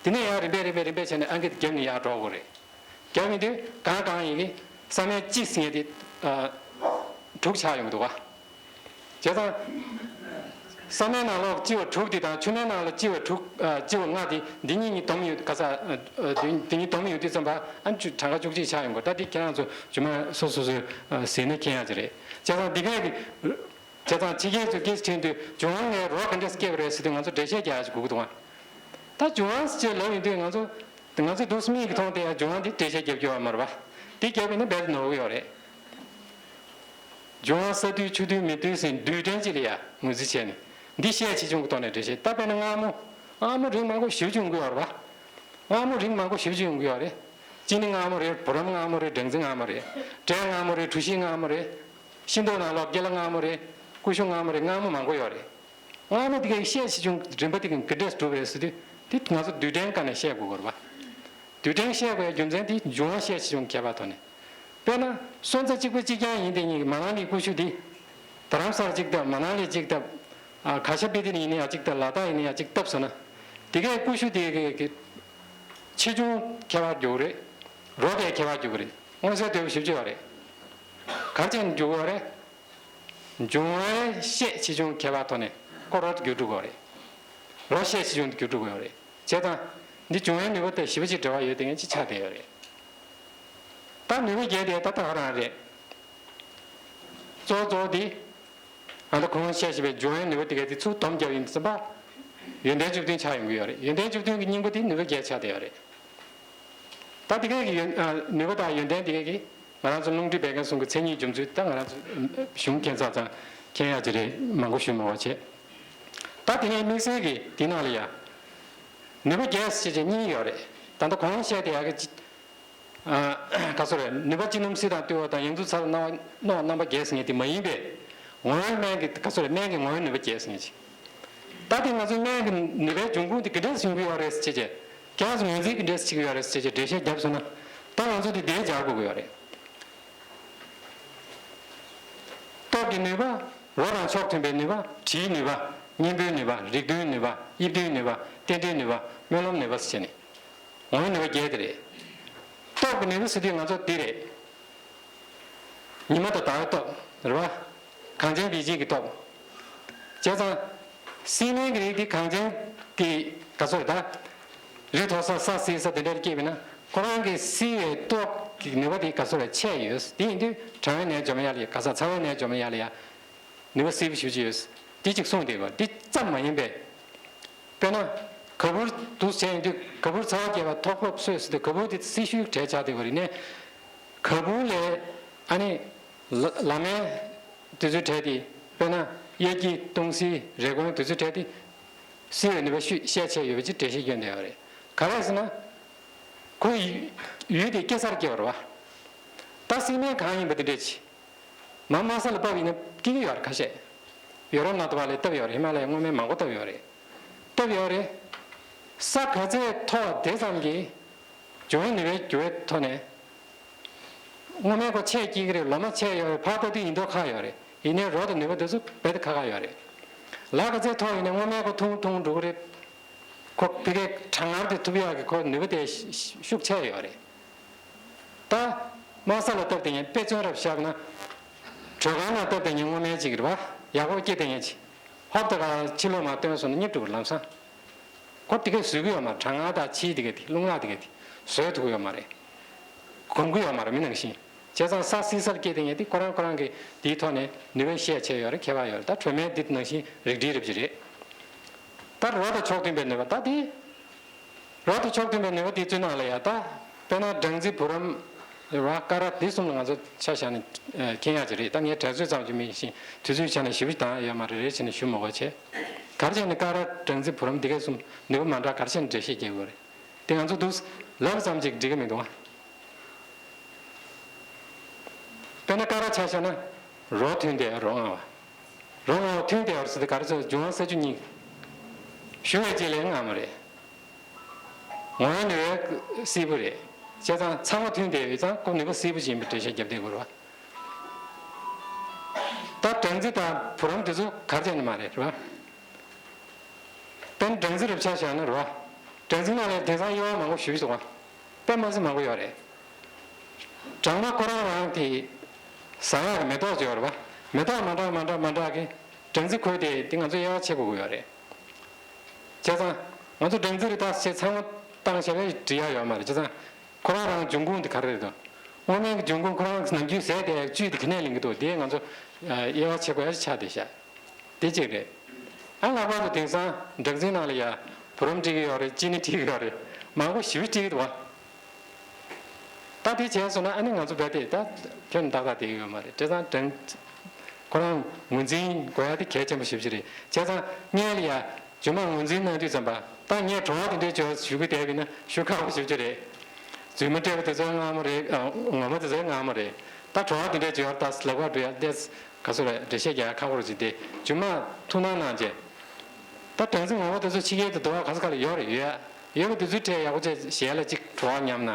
དེ་ནས་ཡང་རིམ་པས་རིམ་པས་རིམ་པས་བྱས་ནས་ཨང་ཀི་དེ་བརྒྱབ་ནས་ཡར་འགྲོ་དགོས་རེད། རྒྱབ་ཡིན་དུས་གང་གང་ཡིན་གྱི་བསམ་ཡས་སྐྱིད་ཟེར་མཁན་དེ་ཨ་དྲུག་ཆགས་ཡོང་གི་འདུག་བ། བྱས་ཙང་བསམ་ཡས་ནང་ལོགས་ལྕི་བ་དྲུག་དེ་དང་ཆུ་མེ་ནང་ལ་ལྕི་བ་དྲུག་ཨ་ལྕི་བ་ལྔ་དེ་འདི་གཉིས་གཉིས་བསྡོམས་ཡོད་ག་ས་ཨ་ཨ་དེ་གཉིས་བསྡོམས་ཡོད་དུས་ཙམ་པ་ཨ་གྲངས་ཀ་བཅུ་གཅིག་ཆགས་ཡོང་གི། ད་དེ་ཁྱེད་རང་ཚོ་རྗེས་མ་སོ་སོ་སོས་ཨ་གཟིགས་ན་མཁྱེན་ཡག་ཅིག་རེད། བྱས་ཙང་འདི་གས་ཀྱི་བྱས་ཙང་ཕྱི་རྒྱལ་ཚོས་སྐད་ཆ་དྲིས་དུས་འབྱུང་བ་ལྔའི་རོ་ག་འདྲས་སྐྱེས་པ་རེད་ཟེར་དུས་ང་ཚོ་འགྲེལ་བཤད་རྒྱག་ཡག་ཅིག་དགོས་ཀྱི་འདུག་ཨ། ད་འབྱུང་བ་ཅེས་ལབ་ཡོང་དུས་ང་ཚོ་ང་ཚོ་འདུག་སེ་མིག་གིས་མཐོང་དེ་ཡང་འབྱུང་བ་འདི་འགྲེལ་བཤད་རྒྱབ་རྒྱུ་ཡོད་མ་རེད་པ། འདི་རྒྱབ་ཡིན་ན་རྦད་དེ་ནོར་གི་ཡོད་རེད། འབྱུང་བ་ས་རྡུལ་ཆུ་རྡུལ་མེ་རྡུལ་ཟེར་རྡུལ་ཕྲན་གཅིག་ལ་ཡང་ངོས་འཛིན་བྱས་ནས་འདི་ཤས་ཆེ་ཆུང་གི་ཐོག་ནས་འགྲེལ་བཤད། ད་དཔེར་ན་མངར་མོ། མངར་མོ་རིགས་མང་པོ་ཞེ་པོ་ཅིག་ཡོང་གི་ཡོད་རེད་པ། མངར་མོ་རིགས་མང་པོ་ཞེ་པོ་ཅིག་ཡོང་གི་ཡོད་རེད། ཅི་ནི་མངར་མོ་རེད། བུ་རམ་མངར་མོ་རེད། སྦྲང་རྩི་མངར་མོ་རེད། འབྲས་མངར་མོ་རེད། གྲོ་ཞིབ་མངར་མོ་རེད། ཤིང་ཏོག་ནང་ལོགས་ཀེ་ལ་མངར་མོ་རེད། ཀུ་ཤུ་མངར་མོ་རེད། མངར་མོ་མང་པོ་ཡོད་རེད། སྔ་མོ་དེ་གའི་ཤས་ཆེ་ཆུང་རིམ་པ་དེ་གའི་ག་འདྲས་གྲུབ་རེད་ཟེར་དུས་དེ་ང་ཚོ་རྡུལ་ཕྲན་སྒང་ནས་བཤད་དགོས་ཀྱི་རེད་པ། རྡུལ་ཕྲན་བཤད་དགོས་ཡ་རྒྱུ་མཚན་དེ་འབྱུང་བ་ཤས་ཆེ་ཆུང་ཁྱད་པར་ཐོག་ནས། དཔེར་ན་སོན་རྩ་གཅིག་པ་གཅིག་རྐྱང་ཡིན་དེ་གཉིས་ཀྱི་མ་ནང་ལི་ཀུ་ཤུ་དེ་རྡ་རམ་ས་ལ་གཅིག་བཏབ། མ་ནང་ལི་གཅིག་བཏབ། ཨ་ག་ཤ་པི་ཏི་ནི་ཡིན་ན་ཡ་གཅིག་བཏབ། ལ་དྭགས་ཡིན་ན་ཡ་གཅིག་བཏབ་སོང་ན་དེ་གའི་ཀུ་ཤུ་དེ་གའི་གི་ཆེ་ཆུང་ཁྱད་པར་འགྱུར་གི་རེད། རོ་དེ་ཁྱད་པར་འགྱུར་གི་རེད། མངོན་གསལ་དོད་པོ་ཞེ་པོ་ཅིག་ཡོད་རེད། ག་རེ་བྱས་ནས་འགྱུར་གི་ཡོད་རེད། འབྱུང་བའི་ཤས་ཆེ་ཆུང་ཁྱད་པར་ཐོག་ནས་ཁོ་རོ་དེ་འགྱུར་འགྲོ་གི་ཡོད་རེད། རོ་ཤས་ཆེ་ཆུང་དེ་འགྱུར་འགྲོ་གི་ཡོད་རེད། བྱས་ཙང་ འདི་སྦྱོང་བའི་ནུས་པ་དང་ཞེ་པོ་ཅིག་འབྲེལ་བ་ཡོད་དེ་ངས་ཅིག་ཆགས་བསྡད་ཡོད་རེད། ད་ནུས་པ་རྒྱས་དེ་ད་ལྟ་ཧ་རང་རེད། གཙོ་བོ་གཙོ་བོ་འདི། ཨ་ད་གོང་བཤད་བཞིན་པའི་སྦྱོང་བའི་ནུས་པ་དེ་ག་དེ་ཚུར་སྡོམ་རྒྱབ་ཡིན་ཙམ་པ། ཡོན་ཏན་བཅུ་བདུན་ཆགས་ཡོང་གི་ཡོད་རེད། ཡོན་ཏན་བཅུ་བདུན་གྱི་སྙིང་པོ་དེ་ནུས་པ་རྒྱས་ཆགས་བསྡད་ཡོད་རེད། ད་དེ་ག་གི་ཡོན་ཨ་ནུས་པ་དང་ཡོན་ཏན་དེ་ག་གི་ང་རང་ཚོ་རླུང་མཁྲིས་བད་ཀན་གསུམ་གྱི་མཚན་ཉིད་སྦྱོང་ཚུལ་ད་ང་རང་ཚོ་གཞུང་མཁྱེན་ཚར་ཙང་མཁྱེན་ཡག་ཅིག་རེད། མང་པོ་ཞུ་མི་དགོས་བྱས། ད་དེ་ནས་དམིགས་བསལ་གྱི་དེ་ནང་ལ་ཡ། ནུས་པ་རྒྱས་ཟེར་བྱས་གཉིས་ཡོད་རེད། ད་ལྟ་གོང་བཤད་དེ་ཡ་གི་ཅི། ཨ་ག་ཚོད་རེད། ནུས་པ་སྤྱི་སྣུམ་བསིལ་དང་རྟུལ་བ་དང་ཡང་འཛུགས་ཚ་ལ་རྣོ་བ་རྣོ་བ་རྣམ་པ་རྒྱས་ཟེར་མཁན་དེ་མ་ཡིན་པས། ངོ་བོའི་སྨན་གྱི་ག་ཚོད་རེད། སྨན་གྱི་ངོ་བོའི་ནུས་པ་རྒྱས་ཟེར་མཁན་ཅིག་ད་དེ་ང་ཚོའི་སྨན་གྱི་ནུས་པའི་འབྱུང་ཁུངས་དེ་ག་འདྲས་བྱུང་གི་ཡོད་རེད་ཟེར་བྱས་བྱས། ཁྱེད་རང་ཚོ་ངོས་འཛིན་ག་འདྲས་བྱེད་ཀྱི་ཡོད་རེད་ཟེར་བྱས་བྱས་འགྲེལ་བཤད་བརྒྱབ་སོང་ན། ད་ང་ཚོ་དེ་འདིར་སྦྱར་དགོས་ཀྱི་ཡོད་རེད། སྟོབས་ཀྱི་ནུས་པ། རོ་དང་ཕྱོགས་མཐུན་པའི་ནུས་པ། དྲིའི་ནུས་པ། གཉེན་པོའི་ནུས་པ། རིགས་མཐུན་ནུས་པ། དབྱིབས་མཐུན་ནུས་པ། རྟེན་འབྲེལ་ནུས་པ། སྨོན་ལམ་ནུས་པ་ཟེར་བྱས་ནས། ངོ་བོའི་ནུས་པ་བརྒྱད་དེ་རེད། སྟོབས་ཀྱི་ནུས་པ་ཟེར་དུས་ང་ཚོ་འདི་རེད། ཉི་མ་དང་ཟླ་བའི་སྟོབས་རེད་བ། གངས་ཅན་བིས་ཅན་གྱི་སྟོབས། བྱས་ཙང་། བསིལ་སྨན་གྱི་རིགས་འདི་གངས་ཅན་གྱི་ག་ཚོད་རེད་ད། རི་མཐོ་ས་ས་བསིལ་ས་དེ་འདྲར་སྐྱེས་པས་ན་ཁོ་རང་གི་བསིལ་བའི་སྟོབས་ཀྱི་ནུས་པ་དེ་ག་ཚོད་རེད་ཆེ་ཡོད། དེ་ཡིན་དུས་གྲང་བའི་ནད་འཇོམས་ཡག་ལ་ཡ་ག་ས་ཚ་བའི་ནད་འཇོམས་ཡག་ལ་ཡ། ནུས་པ་བསིལ་པོ་ཞེ་པོ་ཅིག་ཡོད། འདི་གཅིག་གསུངས་བསྡད་ཡོད། འདི་ཙམ་མ་ཡིན་པས། དཔེར་ན། ག་བུར་འདུག་བྱས་ཡོང་དུས་ག་བུར་ཚ་བ་རྒྱས་པ་ཐོག་ལྷོག་སོས་ཟེར་དུས་ག་བུར་དེ་བསིལ་ཤོས་གྲས་ཆགས་བསྡད་ཡོད་རེད་ནས། ག་བུར་ལས་ཨ་ནི། ལ་ལ་སྨན་དེ་ཚོའི་གྲས་དེ་དཔེར་ན་གཡས་འཁྱིལ་སྟོང་བསིལ་རེ་སྐོང་དེ་ཚོའི་གྲས་དེ་བསིལ་བའི་ནུས་པ་ཤུགས་ཤས་ཆེ་ཡོད་པ་ཅིག་འགྲེལ་བཤད་སྐྱོན་བསྡད་ཡོད་རེད། ག་རེ་ཟེར་ན། ཁོའི་ཡུལ་དེ་སྐྱེ་སར་སྐྱེ་བ་རེད་བ། ད་བསིལ་སྨན་གང་ཡིན་པ་དེ་འདྲས་ཆེ། མ་དམའ་ས་ལ་བབས་ཡིན་ན་སྐྱེ་གི་ཡོད་རེད་ཁ་ཤས། ཡོ་རོབ་ནང་དུ་བ་ལས་བཏབ་ཡོད་རེད། ཧི་མ་ལ་ཡའི་སྔོ་སྨན་མང་པོ་བཏབ་ཡོད་རེད། བཏབ་ཡོད་རེད། ས་ག་ཚད་མཐོ་བ་དེ་ཙམ་གྱིས། སྦྱོང་བའི་ནུས་པའི་འགྱུར་བའི་ཐོག་ནས། སྔོ་སྨན་ཁོ་ཆེ་སྐྱེ་གི་རེད། ལོ་མ་ཆེ་ཡོད་རེད། ཕར་ལྟ་དུས་ཡིན་མདོག་ཁ་ཡོད་རེད། ཡིན་ནའི་རོ་དང་ནུས་པ་དེ་ཚོ་རྦད་དེ་ཁ་ཁ་ཡོད་རེད། ལ་ག་ཚད་མཐོ་ཡིན་ནའི་སྔོ་སྨན་ཁོ་ཐུང་ཐུང་འགྲོ་གི་རེད། ཁོ་ཕ་གིའི་གྲང་ངར་དེ་ཐུབ་ཡག་གི་ཁོ་ནུས་པ་དེ་ཤུགས་ཆེ་ཡོད་རེད། ད། དམའ་ས་ལ་བཏབ་བསྡད་མཁན་དཔེ་མཚོན་རབ་བཞག་ན། དྲོད་ཁང་ནང་བཏབ་བསྡད་མཁན་སྔོ་སྨན་ཅིག་རེད་བ། ཡག་པོ་སྐྱེ་བསྡད་མཁན་ཅིག་ཧོབ་ཏེ་ག་ཕྱི་ལོགས་མར་བཏོན་སོང་ན་རྙིད་འགྲོ་གི་ལམ་སང་། ཁོ་དེ་གས་བཟོད་ཀྱི་ཡོད་མ་རེད། གྲང་ངར་དང་ཕྱིའི་དེ་གས་དེ་རླུང་ནག་དེ་གས་དེ་བཟོད་ཐུབ་ཀྱི་ཡོད་མ་རེད། གོམས་ཀྱི་ཡོད་མ་རེད་མི་ནང་བཞིན། བྱས་ཙང་ས་བསིལ་སར་སྐྱེས་བསྡད་མཁན་དེ་ཁོ་རང་ཁོ་རང་གི་དེའི་ཐོག་ནས་ནུས་པའི་ཤས་ཆེ་ཡོད་རེད། ཁྱད་པར་ཡོད་རེད། ད་དྲོད་སྨན་འདི་ནང་བཞིན་རིགས་འདྲིས་རབ་ཅིག་རེད། ད་རོ་དང་ཕྱོགས་མཐུན་པའི་ནུས་པ་ད་དེ། རོ་དང་ཕྱོགས་མཐུན་པའི་ནུས་པ་དེ་ཚོའི་ནང་ལ་ཡ་ད། དཔེར་ན་སྦྲང་རྩི་བུ་རམ། རེད་བ། ཀ་ར་དེ་གསུམ་ལ་ང་ཚོ་ཆ་བཞག་ནས་མཁྱེན་ཡག་ཅིག་རེད། ད་ངས་དྲན་ཚོད་ཙམ་ཅིག་མིན་ཞིང་དུས་ཚོད་ཆ་ནས་ཞིབ་པོ་བཏང་ཡོད་མ་རེད། རེད་བྱས་ནས་ཞུ་མི་དགོས་བྱས། ག་རེ་བྱས་ནས་ཀ་ར་སྦྲང་རྩི་བུ་རམ་འདི་གས་གསུམ་ནུས་པ་མ་འདྲ་ག་རེ་བྱས་ནས་འགྲེལ་བཤད་རྒྱག་དགོས་རེད། དེ་ང་ཚོ་འདུག་ལབ་ཙམ་ཅིག་འགྲིག་གི་མི་འདུག་ཨ། དཔེར་ན་ཀ་ར་ཆ་བཞག་ན། རོ་མཐུན་ཏེ་རོ་མངར་བ། རོ་མངར་བ་མཐུན་ཏེ་ཡོད་ཟེར་དུས་ག་རེ་ཟེར། འབྱུང་བ་ས་ཆུ་གཉིས། ཞུ་བའི་རྗེས་ལ་མངར་མོ་རེད། ངོ་བོའི་ནུས་པ་བསིལ་པོ་རེད། བྱས་ཙང་ཚང་མ་མཐུན་ཏེ་ཡོད་ཙང་ཁོ་ནུས་པ་བསིལ་པོ་ཅིག་ཡིན་པའི་འགྲེལ་བཤད་རྒྱབ་བསྡད་དགོས་རེད་བ། ད་སྦྲང་རྩི་དང་བུ་རམ་དེ་ཚོ་ག་རེ་བྱས་ནས་མ་རེད་རེད་བ། དཔེར་ན་སྦྲང་རྩི་རུ་ཆ་བཞག་ན་རེད་བ། སྦྲང་རྩི་ནང་ལ་དེང་སང་དབྱེ་བ་མང་པོ་ཞིག་འདུག་བ། དཔེ་མ་སྲིད་མང་པོ་ཡོད་རེད། སྦྲང་མ་ཁོ་རང་རང་དེ། ཟ་ཡག་གི་མེ་ཏོག་ཅིག་ཡོད་རེད་བ། མེ་ཏོག་མ་འདྲ་མ་འདྲ་མ་འདྲ་གི་སྦྲང་རྩི་ཁོལ་ཏེ་དེ་ང་ཚོ་དབྱེ་བ་ཕྱེ་དགོས་ཀྱི་ཡོད་རེད། བྱས་ཙང་། ང་ཚོ་སྦྲང་རྩི་རེད་ད་ཟེར་ཚང་མ་བཏང་བྱས་པས་འགྲིག་ཡག་ཡོད་མ་རེད། བྱས་ཙང་། ཁོ་རང་རང་འབྱུང་ཁུངས་དེ་ག་རེ་རེད་དོ། སྔོ་སྨན་གྱི་འབྱུང་ཁུངས་ཁོ་རང་གི་ནམ་རྒྱུན་ཟས་དེ་བཅུད་དེ་ག་ནས་ལེན་གྱི་འདུག་དེ་ང་ཚོ་དབྱེ་བ་ཕྱེ་དགོས་ཡག་ཆགས་བསྡད་ཤག་དེ་གཅིག་རེད། ཨ་ལྷག་པར་དུ་དེང་སང་སྦྲང་རྩིའི་ནང་ལ་ཡ་བུ་རམ་བྲིས་ཀྱི་ཡོད་རེད། ཅི་ནི་བྲིས་ཀྱི་ཡོད་རེད། མང་པོ་ཞེ་པོ་བྲིས་ཀྱི་འདུག་བ། ད་དེ་བྱས་སོང་ན་ཨ་ནི་ང་ཚོ་རྦད་དེ་ད་ཁྱོན་ཏག་ཏག་བསྡད་ཀྱི་ཡོད་མ་རེད། བྱས་ཙང་སྦྲང་ཁོ་རང་ངོས་འཛིན་དགོས་ཡག་དེ་གལ་ཆེན་པོ་ཞེ་པོ་ཅིག་རེད། བྱས་ཙང་སྔོན་ལ་ཡ། རྫུན་མ་ངོས་འཛིན་གནང་དུས་ཙམ་པ། ད་ངས་བྲོ་བ་དེ་འདྲའི་བྱོས་ཞུ་གི་བསྡད་པ་ཡིན་ན་ཞུ་ཁག་པོ་ཞེ་པོ་ཅིག་རེད། རྫུན་མ་སྤྲད་པ་དེ་ཚོ་མངར་མོ་རེད། ཨ། ངོ་མ་དེ་ཚོ་མངར་མོ་རེད། ད་བྲོ་བ་དེ་འདྲའི་བྱོས་ད་ལག་པ་འགྲོ་ཡ་ལས་ག་ཚོད་རེད། འགྲེལ་བཤད་རྒྱག་ཡ་ཁག་པོ་རེད་ཅེས་ཏེ་རྫུན་མ་ཐུགས་སྣང་གནང་རྗེས། ད་སྦྲང་རྩི་ངོ་མ་དེ་ཚོ་ཕྱི་རྒྱལ་དུ་འདུག་བ། ག་ས་ག་ལ་ཡོད་རེད། ཡོད་ཡ། ཡོད་པ་དེ་ཚོའི་གྲས་ཡག་པོ་བྱས་ཞལ་ལ་གཅིག་བྲོ་བ་མཉམ་ན།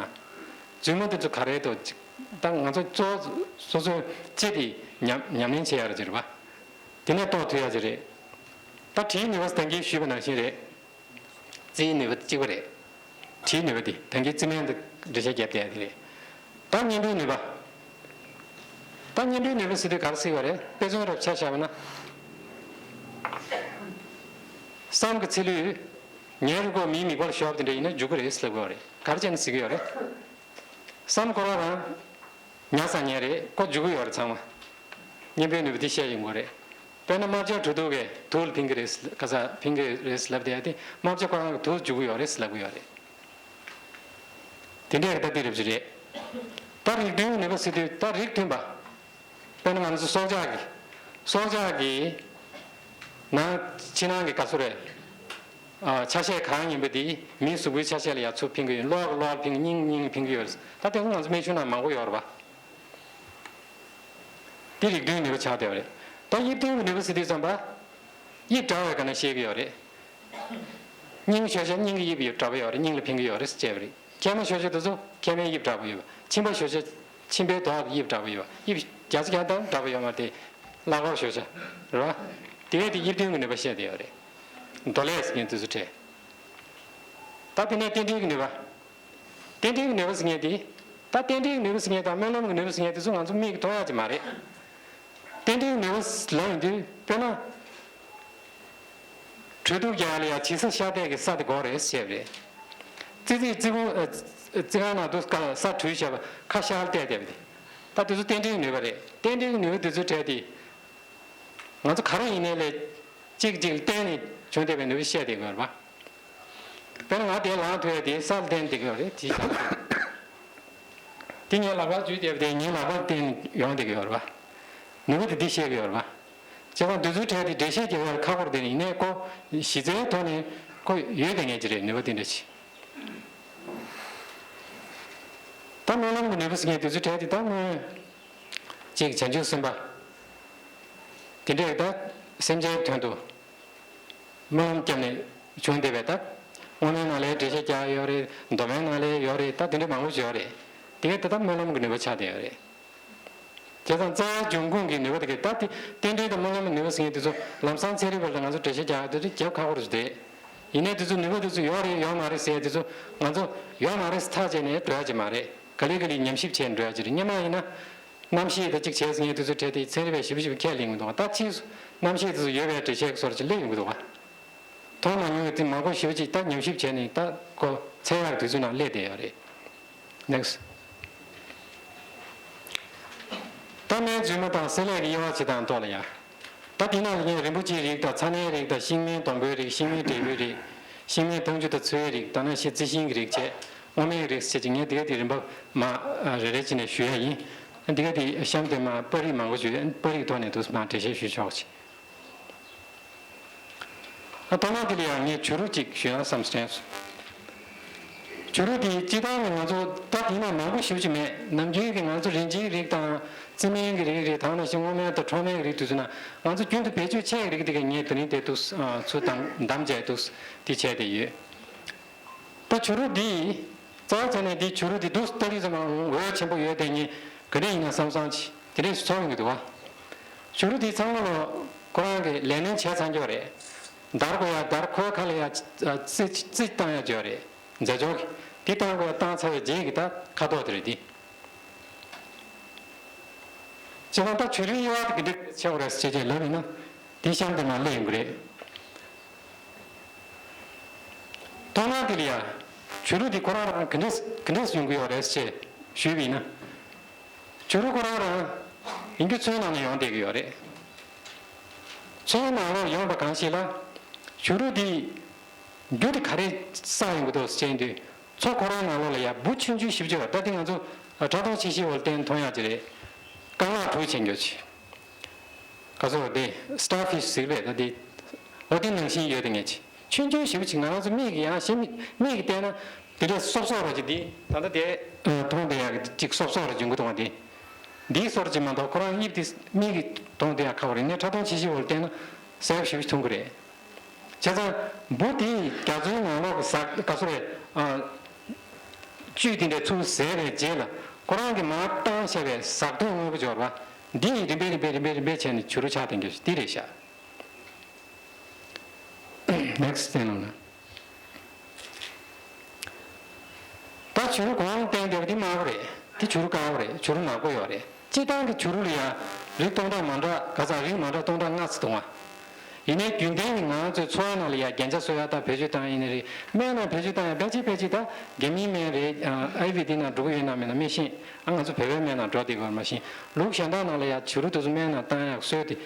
རྫུན་མ་དེ་ཚོ་ག་རེ་འདུག་ཅིག་ད་ང་ཚོ་གཙོ་བོ་སོ་སོའི་ལྕེ་དེ་ཉམས་ཉམས་ལེན་བྱེད་ཡ་རེད་ཅེས་རེད་བ། དེ་ནས་རྟོགས་ཐུབ་ཡ་ཅིག་རེད། ད་དྲིའི་ནུས་པ་ད་གིན་ཞུས་པ་ནང་བཞིན་རེད། རྩིའི་ནུས་པ་གཅིག་པ་རེད། དྲིའི་ནུས་པ་དེ་ད་གིན་རྩི་སྨན་དང་འགྲེལ་བཤད་བརྒྱབ་བསྡད་ཡ་དེ་རེད། ད་གཉེན་པོའི་ནུས་པ། ད་གཉེན་པོའི་ནུས་པ་ཟེར་དུས་ག་རེ་ཟེར་བ་རེད། དཔེ་མཚོན་རབ་ཆ་བཞག་པ་ན། བསམ་གྱི་ཚེ་ལུས། ངའི་རུས་ཁོག་མིའི་མིད་པ་ལ་ཤོར་བ་དེ་འདྲ་ཡིན་ན་འཇུ་གི་རེད་ཟེར་ལབ་ཀྱི་ཡོད་རེད། ག་རེ་བྱས་ནས་ཟེར་གྱི་ཡོད་རེད། སྲམ་ཁོ་རང་རང་ཉ་ཟ་མཁན་རེད། ཁོ་འཇུ་གི་ཡོད་རེད་ཚང་མ། གཉེན་པོའི་ནུས་པ་དེ་བཤད་ཡོང་གི་རེད། དཔེར་ན་རྨ་བྱའི་གྲུ་གུ་གིས་དུག་ལ་ཕན་གྱི་རེད་ཟེར། ག་ས་ཕན་གྱི་རེད་ཟེར་ལབ་བསྡད་ཡ་དེ་རྨ་བྱ་ཁོ་རང་གིས་དུག་འཇུ་གི་ཡོད་རེད་ཟེར་ལབ་ཀྱི་ཡོད་རེད། དེ་འདྲས་ཀྱི་ད་དེ་རེད་ཅི་རེད། ད་རིགས་མཐུན་གྱི་ནུས་པ་ཟེར་དུས་ད་རིགས་མཐུན་པ། དཔེར་ན་ང་ཚོ་སྲོག་ཆགས་ཀྱི། སྲོག་ཆགས་ཀྱི་ནང་ཕྱི་ནང་གི་ག་ཚོད་རེད། ཨ། ཆ་ཤས་གང་ཡིན་པ་དེ་མིའི་གཟུགས་པོའི་ཆ་ཤས་ལ་ཡང་ཚུར་ཕན་གྱི་ཡོད། གློ་བ་གློ་བ་ལ་ཕན་གྱི། སྙིང་སྙིང་ལ་ཕན་གྱི་ཡོད་རེད། ད་དེ་ཚོ་ང་ཚོ་སྨན་གཞུང་ནང་མང་པོ་ཡོད་རེད་པ། དེ་རིགས་མཐུན་ནུས་པ་ཆགས་བསྡད་པ་རེད། ད་དབྱིབས་མཐུན་གྱི་ནུས་པ་ཟེར་དུས་ཙམ་པ། དབྱིབས་འདྲ་བའི་སྒང་ནས་བཤད་ཀྱི་ཡོད་རེད། སྙིང་ཤོ་ཤ་སྙིང་གི་དབྱིབས་ཡོད་འདྲ་པོ་ཡོད་རེད། སྙིང་ལ་ཕན་གྱི་ཡོད་རེད་ཟེར་བྱས་པ་རེད། མཁལ་མ་ཤོ་ཤ་དེ་ཚོ་མཁལ་མའི་དབྱིབས་འདྲ་པོ་ཡོད་པ། མཆིན་པ་ཤོ་ཤ་མཆིན་པའི་མདོག་དབྱིབས་འདྲ་པོ་ཡོད་པ། དབྱིབས་བརྒྱ་ཆ་བརྒྱ་ཐམ་འདྲ་པོ་ཡོད་མ་རེད་དེ། ལག་པ་ཤོ་ཤ་རེད་པ། དེ་གས་དེ་དབྱིབས་མཐུན་གྱི་ནུས་པ་བཤད་བསྡད་ཡོད་རེད། རྡོ་ལེབ་ཟེར་མཁན་དེ་ཚོ་འདྲ། ད་དེ་ནས་རྟེན་འབྲེལ་གྱི་ནུས་པ། རྟེན་འབྲེལ་གྱི་ནུས་པ་ཟེར་མཁན་དེ། ད་རྟེན་འབྲེལ་གྱི་ནུས་པ་ཟེར་མཁན་དང་སྨོན་ལམ་གྱི་ནུས་པ་ཟེར་མཁན་དེ་ཚོ་ང་ཚོ་མིག་གིས་མཐོང་ཡག་ཅིག་མ་རེད། རྟེན་འབྲེལ་གྱི་ནུས་པ་ལབ་ཡོང་དུས་དཔེར་ན། གྲོས་བསྡུར་རྒྱག་ཡག་ལ་ཡང་ཇི་ས་ཤར་གཏད་ཀྱི་ས་དེ་དགོས་རེད་ཟེར་བ་རེད། རྩི་རྩི་རྩི་ཁུང་། ཨ། རྩི་ཁང་ནང་དུ་ས་བྲུས་བྱས་པ་ཁ་ཤར་གཏད་བསྡད་པ་དེ། ད་དེ་ཚོ་རྟེན་འབྲེལ་གྱི་ནུས་པ་རེད། རྟེན་འབྲེལ་གྱི་ནུས་པ་དེ་ཚོའི་གྲས་དེ། ང་ཚོ་ག་རེ་ཡིན་ནའི་ལས། གཅིག་གཅིག་ལ་བརྟེན་ནས་བྱུང་བསྡད་པའི་ནུས་པ་བཤད་བསྡད་དགོས་རེད་པ། དཔེར་ན་ང་དེ་ལངས་ཐུབ་ཡ་དེ་ས་ལ་བརྟེན་བསྡད་ཀྱི་ཡོད་རེད། དེ་བཞག་ན། དེ་ངས་ལག་པ་འཇུས་བསྡད་པ་དེ་ངའི་ལག་པར་བརྟེན་ཡོང་བསྡད་ཀྱི་ཡོད་རེད་པ། ནུས་པ་དེ་འདི་བཤད་ཀྱི་ཡོད་རེད་པ། བྱས་ཙང་འདི་ཚོའི་གྲས་དེ་འགྲེལ་བཤད་རྒྱག་ཡ་ཁག་པོ་རེད། དེ་ནི་ཡིན་ནའི་ཁོ་གཞི་རྩའི་ཐོག་ནས་ཁོ་ཡོད་བསྡད་མཁན་ཅིག་རེད། ནུས་པ་དེ་འདྲ་ཅིག། ད་སྨོན་ལམ་གྱི་ནུས་པ་ཟེར་མཁན་དེ་ཚོའི་གྲས་དེ་ད་སྔོན་གཅིག་བྱང་ཆུབ་སེམས་དཔའ་དེ་འདྲས་ད་སེམས་ཅན་དོན་དུ་སྨོན་ལམ་བརྒྱབ་ནས་བྱུང་བསྡད་པའི་ད་བསྔོ་སྨོན་ནང་ལའི་འགྲེལ་བཤད་རྒྱག་ཡོད་རེད། མདོ་སྨོན་ནང་ལའི་ཡོད་རེད། ད་དེ་འདྲས་མང་པོ་ཞིག་ཡོད་རེད། དེ་གས་ད་ལྟ་སྨོན་ལམ་གྱི་ནུས་པ་ཆགས་བསྡད་ཡོད་རེད། བྱས་ཙང་རྩ་བའི་འབྱུང་ཁུངས་ཀྱི་ནུས་པ་དེ་གས་ད་དེ་རྟེན་འབྲེལ་དང་སྨོན་ལམ་གྱི་ནུས་པ་ཟེར་མཁན་དེ་ཚོ་ལམ་སང་ཚན་རིག་པ་ལ་ང་ཚོ་འགྲེལ་བཤད་རྒྱག་ཡ་དེ་ཚོ་རྒྱབ་ཁག་པོ་རེད་དེ། ཡིན་ནའི་དེ་ཚོ་ནུས་པ་དེ་ཚོ་ཡོད་རེད་ཡོད་མ་རེད་ཟེར་ཡ་དེ་ཚོ་ང་ཚོ་ཡོད་མ་རེད་ཟེར་ཐག་བཅད་ནས་འགྲོ་ཡ་ཅིག་མ་རེད། ག་ལེ་ག་ལེ་ཉམས་ཞིབ་བྱས་ནས་འགྲོ་ཡ་ཅིག་རེད། སྔོན་མ་ཡིན་ན། གནམ་གཤིས་དང་གཅིག་བྱས་ཟེར་མཁན་དེ་ཚོའི་གྲས་དེ་ཚན་རིག་པས་ཞིབ་ཞིབ་ཁས་ལེན་གྱི་འདུག་ག་ད་ཕྱིས་སུ་གནམ་གཤིས་དེ་ཚོ་ཡོད་པའི་འགྲེལ་བཤད་བཟོ་འདྲ་ཅིག་སླེབས་ཡོང་གི་འདུག་ག་མཐོང་མ་མྱོང་བའི་དེ་མང་པོ་ཞེ་པོ་ཅིག་ད་ཉམས་ཞིབ་བྱས་ནས་ད་ཁོ་འཚོལ་ཡག་དུས་ཚོད་ནང་སླེབས་བསྡད་ཡོད་རེད། Next། ད་སྨན་རྫུན་མ་དང་བསྲེ་ལྷད་ཀྱི་དབྱེ་བ་ཇི་ལྟར་རྟོགས་ལ་ཡ། ད་འདི་ནང་ལ་ངས་རིན་པོ་ཆེའི་རིགས་དང་ཚ་ནའི་རིགས་དང་ཤིང་སྨན་སྡོང་པོའི་རིགས། ཤིང་སྨན་འབྲས་བུའི་རིགས། ཤིང་སྨན་ཐང་ཆུ་དང་ཚོའི་རིགས། ད་ནང་བཞིན་རྩི་ཤིང་གི་རིགས་བྱས། སྔོ་སྨན་གྱི་རིགས་བྱས་ཀྱི་ངས་འདི་ག་དེ་རིམ་པ་མ་རེ་རེ་བྱས་ནས་ཞུ་ཡ་ཡིན། འདི་ག་དེ་གཤམ་དེ་མ་པར་རིས་མང་པོ་ཞིག་ཡོད། པར་རིས་ཐོག་ནས་འདུག་མ་འགྲེལ་བཤད་ཞུས་ཆོག་ཅིག། ཨ། ཐོག་མར་དེ་ལ་ཡང་ངས་བྱུ་རུ་གཅིག་ཞུས་ན་བསམ་དྲན་སོང་། བྱུ་རུ་དེ་སྤྱིར་བཏང་ནས་ང་ཚོ་ད་དེ་ན་མང་པོ་ཞེ་པོ་ཅིག་མེད། ནམ་རྒྱུན་གྱི་ང་ཚོ་རིན་ཆེན་གྱི་རིགས་དང་རྩི་སྨན་གྱི་རིགས་རེད། ད་ནང་བཞིན་སྔོ་སྨན་དང་ཁྲོག་སྨན་གྱི་རིགས་དེ་ཚོ་ན་ང་ཚོ་རྒྱུན་དུ་བེད་སྤྱོད་བྱེད་ཀྱི་རིགས་དེ་ག་ངས་དེ་རིང་དེ་འདུག་ཨ། ཚུར་བདམས་བདམས་བྱས་འདུག་དེ་བྱས་བསྡད་ཡོད། ད་བྱུ་རུ་འདི། རྩ་བ་བྱས་ནས་འདི་བྱུ་རུ་འདི་འདུག་ལྟ་དུས་ཙམ་པ་འོད་ཆེན་པོ་ཡོད་དེ་ངས་ག་འདྲ་ཡིན་ན་བསམ་བསམ་ཅིག་དེ་འདྲས་སུ་ཚོར་ཡོང་གི་འདུག་བ། བྱུ་རུ་འདི་ཚང་མ་ལོ་ཁོ་རང་གི་ལས་སྣོན་བྱས་ཚར་འགྱོ་རེད། འདར་དགོས་ཡ་འདར། ཁོའི་ཁ་ལ་ཡ་རྩི་རྩི་བཏང་ཡ་འགྱོ་རེད། རྫས་སྦྱོར་གྱི་དེ་བཏང་དགོས་ཡ་བཏང་ཚར་བའི་རྗེས་ཀྱི་ད་ཁ་དོག་དེ་རེད་འདི། སྤྱིར་བཏང་ད་བྱུ་རུའི་དབྱེ་བ་དེ་ག་འདྲ་ཆགས་པ་རེད་ཟེར་བྱས་ལབ་ཡིན་ན། དེ་གཤམ་དེ་ནང་སླེབས་ཡོང་གི་རེད། མཐོང་སྣང་དེ་ལ་ཡ། བྱུ་རུ་འདི་ཁོ་རང་རང་ག་འདྲས་ག་འདྲས་ཡོང་གི་ཡོད་རེད་ཅེས་ཞུས་པ་ཡིན་ན། བྱུ་རུ་ཁོ་རང་རང་ཡིན་རྒྱུ་ཚོའི་ནང་ནས་ཡོང་བསྡད་ཀྱི་ཡོད་རེད། ཚོའི་ནང་ལོགས་ཡོང་བ་གང་ཞིག་ལ། བྱུ་རུ་འདི་རྒྱུ་དེ་ག་རེ་བསགས་ཡོང་གི་འདུག་ཟེར་དུས། མཚོ་ཁོ་རང་ནང་ལོགས་ལ་ཡ་འབུ་ཆུང་ཆུང་ཞེ་པོ་ཅིག་ཡོད། ད་དེ་ང་ཚོ་ཁྲག་འཐུང་ཆེ་ཤོས་བོ་ལ་བརྟེན་མཐོང་ཡག་ཅིག་རེད། རྐང་ལག་དྲུག་ཕྱིན་རྒྱུ་ཅིག་ག་ཚོད་དེ་སི་ཊར་ཕི་ཤི་ཟེར་བས། ད་དེ་འོ་དེ་ནང་བཞིན་ཡོད་དེ་ངས་ཅིག་ཆུང་ཆུང་ཞེ་པོ་ཅིག་ང་རང་ཚོ་མིག་གིས་ཡང་ཞེ་མིག་མིག་གིས་བལྟས་ན་དེ་འདྲ་སོབ་སོབ་ར་ཅིག་དེ་ད་ལྟ་དེ་མཐོང་བསྡད་ཡག་གི་ཅིག་སོབ་སོབ་ར་ཅིག་ཡོང་གི་འདུག་བ། དེ་འདིའི་སོར་ཅིག་མ་གཏོགས་ཁོ་རང་དབྱིབས་དེ་མིག་གིས་མཐོང་བསྡད་ཡག་ཁག་པོ་རེད། ངས་ཁྲག་འཐུང་ཆེ་ཤོས་བོ་ལ་བལྟས་ན་གསལ་པོ་ཞེ་པོ་ཅིག་མཐོང་གི་རེད། བྱས་ཙང་འབུ་དེས་རྒྱ་མཚོའི་ནང་ལོགས་ཀྱི་ཟགས་ག་ཚོད་རེད། ཨ། བཅུད་དེ་འདྲ་ཚུར་ཟས་པའི་རྗེས་ལ་ཁོ་རང་གིས་མར་བཏང་བཞག་པའི་ཟགས་ཐོན་དངོས་པོ་འབྱོར་བ་འདི་ཡིས་རིམ་པས་རིམ་པས་རིམ་པས་རིམ་པས་བྱས་ནས་བྱུ་རུ་ཆགས་བསྡད་རྒྱུ་འདི་རེད་ཤག། Next བསྟན་ལོ་ན། ད་བྱུ་རུ་གོང་བསྟན་བསྡད་པ་འདི་དམར་པོ་རེད། འདི་བྱུ་རུ་དཀར་པོ་རེད། བྱུ་རུ་ནག་པོ་ཡོད་རེད། སྤྱིར་བཏང་གི་བྱུ་རུ་ལ་ཡང་རིགས་སྟོང་ཕྲག་མ་འདྲ་ག་ཚང་རིགས་མ་འདྲ་སྟོང་ཕྲག་ལྔ་ཙམ་འདུག་ཨ། ཡིན་ནའི་རྒྱུན་ལྡན་གྱི་ང་ཚོའི་འཚོ་བ་ནང་ལ་ཡ་རྒྱན་ཆ་བཟོ་ཡ་དང་བེད་སྤྱོད་བཏང་ཡ་ཡིན་ནའི་རེད། སྨན་ནང་བེད་སྤྱོད་བཏང་ཡ་ཕལ་ཆེར་ཕལ་ཆེར་ད་རྒྱ་མིའི་སྨན་རེད། ཨ་ཨའི་ཝི་ཌི་ནང་འགྲོ་གི་ཡོད་ན་མེད་ན་མི་ཤེས། ཨ་ང་ཚོ་བོད་པའི་སྨན་ནང་འགྲོ་བསྡད་ཀྱི་ཡོད་མ་གཞི། ལུགས་གཞན་དག་ནང་ལ་ཡ་བྱུ་རུ་དེ་ཚོ་སྨན་ནང་བཏང་ཡག་སྲོལ་དེ་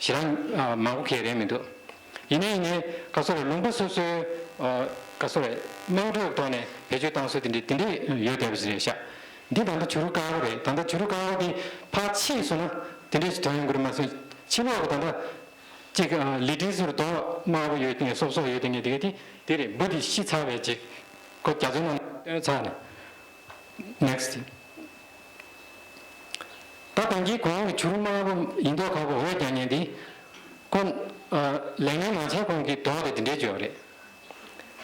ཞེ་དྲག་ཨ་མང་པོ་གང་ཡང་རེད་མི་འདུག་ཡིན་ནའི་ཡིན་ནའི་ག་ཚོད་རེད། ལུང་པ་སོ་སོའི་ཨ་ག་ཚོད་རེད། སྨན་གྲོས་ཐོག་ནས་བེད་སྤྱོད་བཏང་སྲོལ་དེ་འདྲ་དེ་འདྲ་ཡོད་བསྡད་པ་ཞིག་རེད་ཤག་འདི་ད་ལྟ་བྱུ་རུ་དཀར་པོ་རེད། ད་ལྟ་བྱུ་རུ་དཀར་པོ་དེ་ཕར་ཕྱིས་སོང་ན་དེ་འདྲ་ཞིག་ཐོན་ཡོང་གི་རེད་མ་གཞི། ཕྱི་ལོགས་ཀྱི་ད་ལྟ་ཅིག་ཨ་ལི་ཏི་ཟུར་རྡོ་དམར་པོ་ཡོད་དེ་སོབ་སོབ་ཡོད་དེ་དེ་ག་དེ་དེ་རེད། འབུ་དེ་ཤི་ཚར་བའི་ཅིག་ཁོ་རྒྱ་མཚོའི་ནང་བཏོན་ཚར་ནས། Next. ད་གང་གི་གོང་གི་བྱུ་རུ་དམར་པོ་ཡིན་མདོག་ཁ་པོ་འོད་རྒྱག་མཁན་འདི་ཁོ་ཨ་ལས་ངན་མ་བྱས་གོང་གི་རྡོ་དེ་དེ་འདྲའི་བརྗོད་རེད།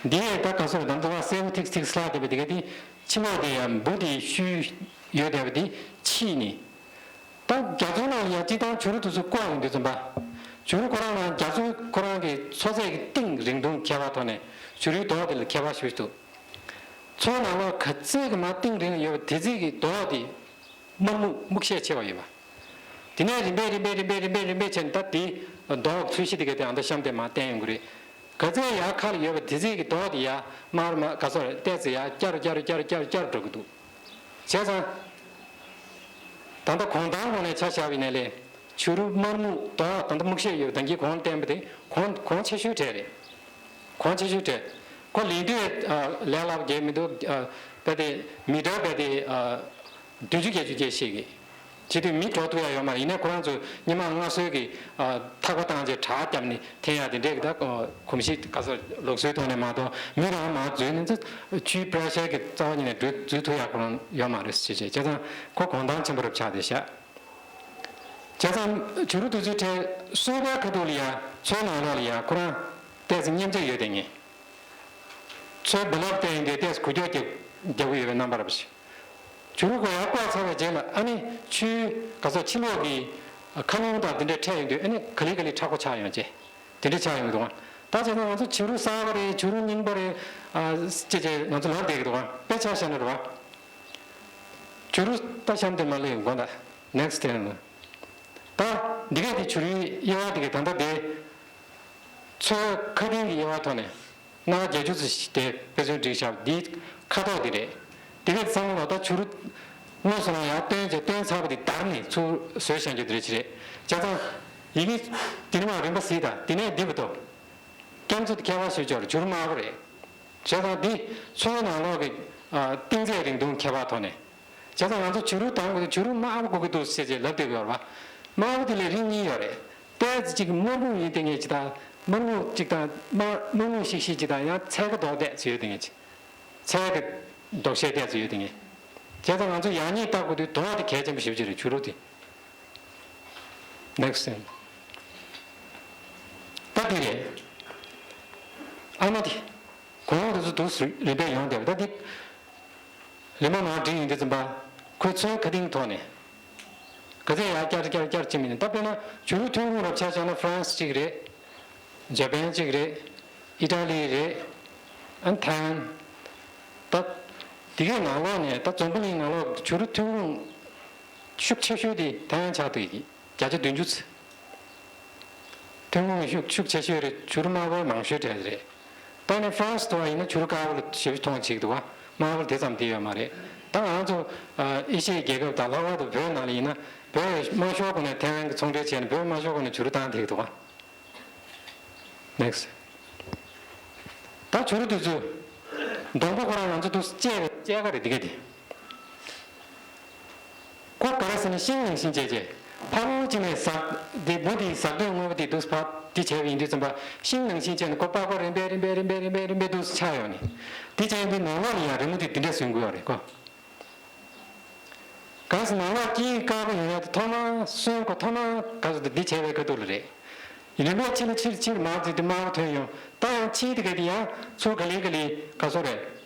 འདི་ཡས་ད་ག་སོ་རེད། ད་ལྟ་བ་སེར་པོ་ཐིག་ཐིག་སླ་བསྡད་པ་དེ་ག་དེ་ཕྱི་ལོགས་དེ་ཡང་འབུ་དེ་ཤུལ་ཡོད་བསྡད་པ་དེ་ཕྱིས་ནས། ད་རྒྱ་མཚོ་ནང་ཡ་སྤྱི་བཏང་བྱུ་རུ་དེ་ཚོ་བཀོག་ཡོང་དུས་ཙམ་པ། བྱུ་རུ་ཁོ་རང་ལ་རྒྱ་མཚོ་ཁོ་རང་གི་མཚོ་ཚད་ཀྱི་གཏིང་རིང་ཐུང་ཁྱད་པར་ཐོག་ནས་བྱུ་རུའི་རྡོ་དེ་ལ་ཁྱད་པར་ཞེ་པོ་ཅིག་འདུག་མཚོའི་ནང་ལོགས་ག་ཚད་ཀྱི་མར་གཏིང་རིང་ཡོད་པ་དེ་ཚད་ཀྱི་རྡོ་དེ་དམར་སྨུག་སྨུག་ཤས་ཆེ་བ་ཡོད་པ། དེ་ནས་རིམ་པས་རིམ་པས་རིམ་པས་རིམ་པས་རིམ་པས་བྱས་ནས་ད་དེ་རྡོ་ཚོས་གཞི་དེ་ག་དེ་ཨ་མདོ་གཤམ་དེ་མར་བསྟན་ཡོང་གི་རེད། ག་ཚད་ཡར་ཁ་ལ་ཡོད་པ་དེ་ཚད་ཀྱི་རྡོ་དེ་ཡར་དམར་དམར་ག་ཚོད་རེད། ཏོག་ཙམ་ཡར་བསྐྱར་བསྐྱར་བསྐྱར་བསྐྱར་བསྐྱར་འགྲོ་གི་འདུག་བྱས་ཙང་། ད་ལྟ་གོང་ཐང་ངོས་ནས་ཆ་བཞག་པ་ཡིན་ན་ལས། བྱུ་རུ་དམར་སྨུག་རྡོ་ད་ལྟ་སྨུག་ཤས་ཡོད་པ་ད་གིན་གོང་བསྟན་པ་དེ་གོང་གོང་ཆེ་ཤོས་གྲས་རེད། གོང་ཆེ་ཤོས་གྲས། ཁོ་ལེན་དུས་ལས་སླ་པོ་གང་ཡང་མི་འདུག་དཔེ་དེ་མི་ཊར་དཔེ་དེ་བདུན་ཅུ་བརྒྱད་ཅུ་སྐད་ཤེས་གི། བྱེད་དུས་མི་འགྲོ་ཐུབ་ཡ་ཡོད་མ་རེད། ཡིན་ནའི་ཁོ་རང་ཚོ་ཉི་མ་སྔ་སོའི་གི་ཨ་ཐག་པ་བཏང་རྗེས་བྲག་བརྒྱབ་ནས་འཐེན་ཡ་དེ་འདྲས་ཀྱི་ད་གོམས་གཤིས་ག་ཚོད་ལུགས་སྲོལ་ཐོག་ནས་མ་གཏོགས་མི་རང་མར་འཛུལ་ནས་ཚོ་ཆུའི་པྲེ་ཤར་གྱི་རྩ་བ་ཉིད་ནས་འཛུལ་འཛུལ་ཐུབ་ཡ་ཁོ་རང་ཡོད་མ་རེད་ཟེར་བྱས། བྱས་ཙང་ཁོ་གོང་ཐང་ཆེན་པོ་རུ་ཆགས་བསྡད་ཤག་བྱས་ཙང་བྱུ་རུ་དེ་ཚོའི་གྲས་གསོལ་ཁའི་ཁ་ཐུག་ལ་ཡ་མཚོའི་ནང་ལོགས་ལ་ཡ་ཁོ་རང་ཏོག་ཙམ་མཉེན་ཆས་ཡོད་དེ་ངེས། མཚོའི་རྦ་རླབས་བསྟན་ཡོང་དུས་ཏོག་ཙམ་འགུལ་སྐྱོད་རྒྱག་རྒྱག་གི་ཡོད་པའི་རྣམ་པ་རེད་པ་ཞིག་བྱུ་རུ་ཁོ་ཡར་བཀོག་ཚར་བའི་རྗེས་ལ་ཨ་ནི་ཆུའི་ག་ཚོད་ཕྱི་ལོགས་ཀྱི་ཁ་ཉུང་དང་དེ་འདྲས་འཕྲད་ཡོང་དུས་ཨ་ནི་ག་ལེ་ག་ལེ་མཁྲེགས་པོ་ཆགས་ཡོང་བྱས། དེ་འདྲས་ཆགས་ཡོང་གི་འདུག་ད་བྱས་ན་ང་ཚོ་བྱུ་རུ་གསར་པ་རེད། བྱུ་རུ་རྙིང་པ་རེད། ཨ་ཅེ་ཅེ་ང་ཚོ་ལབ་བསྡད་ཀྱི་འདུག་དཔེ་ཆ་བཞག་ན་རེད་པ། བྱུ་རུ་ད་གཤམ་དེ་མར་སླེབས་ཡོང་གོ་ད། Next turn. ད་འདི་ག་དེ་བྱུ་རུའི་དབྱེ་བ་དེ་ག་ད་ལྟ་དེ། མཚོའི་ཁ་གཏིང་གི་དབྱེ་བ་ཐོག་ནས་སྣ་བརྒྱད་ཅུ་ཙམ་ཞིག་དེ་དཔེ་མཚོན་བསྒྲིགས་བཞག་འདིའི་ཁ་དོག་འདི་རེད། དེ་ག་བསམ་བློ་ད་བྱུ་རུ་དངོས་སུ་རང་ཡར་བཏོན་བྱས་བཏོན་ཚར་བ་དེ་བརྡར་ནས་ཚུར་བཟོས་བཞག་རྒྱུ་དེ་རེད་ཅི་རེད། བྱས་ཙང་ཡི་གེ་དེ་ནི་མ་རིམ་པ་གཟིགས་དང་དེ་ནས་འདི་བ་དོ། རྐྱང་ཚོ་དེ་ཁྱད་པར་ཞིག་ཅོར་བྱུ་རུ་དམར་པོ་རེད། བྱས་ཙང་འདི་མཚོའི་ནང་ལོགས་ཀྱི་ཨ་གཏིང་ཚད་རིང་ཐུང་ཁྱད་པར་ཐོག་ནས། བྱས་ཙང་ང་ཚོ་བྱུ་རུ་དང་པོ་དེ་བྱུ་རུ་དམར་པོ་དགོས་ཀྱི་འདུག་ཟེར་བྱས་ལབ་བསྡད་ཡོད་རེད་པ། དམར་པོ་དེ་ལས་རིགས་གཉིས་ཡོད་རེད། ཏོག་ཙམ་གཅིག་དམར་སྨུག་ཡིན་དེ་ངེས་ཅིག་དང་དམར་སྨུག་ཅིག་དང་དམར་དམར་སྨུག་ཤིག་ཤིག་ཅིག་དང་ཡང་ཚལ་ཁ་མདོག་ཏོག་ཙམ་ཡོད་དེ་ངེས་ཅིག་ཚལ་གྱི་མདོག་ཤས་ཏོག་ཙམ་ཡོད་དེ་ངེས། བྱས་ཙང་ང་ཚོ་ཡང་སྙིང་བཏགས་དགོས་དུས་མདོག་དེ་གལ་ཆེན་པོ་ཞེ་པོ་ཅིག་རེད་བྱུ་རུ་དེ། Next thing. ད་འདི་རེད། ཨ་མ་དེ། གོང་འོག་དེ་ཚོ་འདུག་སེ་རིམ་པས་ཡོང་བསྡད་པ་ད་འདི། རིམ་པ་མར་བསྒྲིགས་ཡོང་དུས་ཙམ་པ། ཁོའི་མཚོའི་ཁ་གཏིང་ཐོག་ནས། ག་ཚད་ཡར་བསྐྱར་བསྐྱར་བསྐྱར་ཕྱིན་མིན་ད་དཔེར་ན་བྱུ་རུ་ཐོན་ཁུངས་རབ་ཆ་བཞག་ན་ཧྥ་རན་སི་གཅིག་རེད། ཇ་པན་གཅིག་རེད། ཨི་ཊ་ལི་རེད། ཨ་ཐའི་ཝན། ད། དེ་གའི་ནང་ལོགས་ནས་ད་འཛམ་བུ་གླིང་ནང་ལོགས་བྱུ་རུ་ཐོན་ཁུངས་ཤུགས་ཆེ་ཤོས་དེ་ཐའི་ཝན་ཆགས་འདུག་གི། བརྒྱ་ཆ་བདུན་ཅུ་ཙམ། ཐོན་ཁུངས་ཤུགས་ཤུགས་ཆེ་ཤོས་རེད། བྱུ་རུ་དམར་པོའི་མང་ཤོས་གྲས་རེད། ད་ནི་ཧྥ་རན་སི་དུ་བ་ཡིན་ན་བྱུ་རུ་དཀར་པོ་ལ་ཞེ་པོ་མཐོང་བྱེད་ཀྱི་འདུག་བ། དམར་པོ་དེ་ཙམ་དེ་ཡོད་མ་རེད། ད་ང་ཚོ་ཨ་ཨེ་ཤི་ཡའི་རྒྱལ་ཁབ་དང་ལྷག་པར་དུ་བོད་ནང་ལ་ཡིན་ན་བོད་དམར་ཤོག་སྒོ་ནས་ཐའི་ཝན་གྱི་ཚོང་འབྲེལ་བྱས་ནས་བོད་དམར་ཤོག་སྒོ་ནས་བྱུ་རུ་བཏང་བསྡད་ཀྱི་འདུག་བ། Next. ད་བྱུ་རུ་དེ་ཚོ་སྡོང་པོ་ཁོ་རང་ང་ཚོ་འདུག་སེ་བཅད་པའི་བཅད་ཀ་རེད་འདི་ག་དེ། ཁོ་ག་རེ་ཟེར་ན་ཤིང་ནང་བཞིན་བྱས་བྱས། ཕར་ལོག་ཅིག་ནས་ཟག་དེ་འབུ་དེའི་ཟག་འདོད་དངོས་པོ་དེ་འདུག་སེ་ཕར་དེ་བྱས་པ་ཡིན་དུས་ཙམ་པ་ཤིང་ནང་བཞིན་བྱས་ནས་ཁོ་པགས་པ་རིམ་པས་རིམ་པས་རིམ་པས་རིམ་པས་རིམ་པས་འདུག་སེ་ཆགས་ཡོང་ནས། དེ་བྱས་དུས་ནང་ལོགས་ནས་ཡང་རི་མོ་དེ་འདི་འདྲ་བཟོ་དགོས་པ་རེད་ཁོ། གང་ཟེར་ན་ལག་དཀྱིལ་དཀར་པོ་ཡོང་ཡ་དེ་ཐོག་མར་སོན་ཁོ་ཐོག་མར་ག་ཟེར་དེ་འདི་བྱས་པའི་ཁ་ཐུག་ལ་རེད། ཡིན་ནའི་ཕྱི་ལ་ཕྱིར་ཕྱིར་མར་འཛུལ་དུས་དམར་པོ་ཐོན་ཡོང་། ད་ཡང་ཕྱིའི་དེ་ག་དེ་ཡང་ཚུར་ག་ལེ་ག་ལེ་ག་ཚོད་རེད།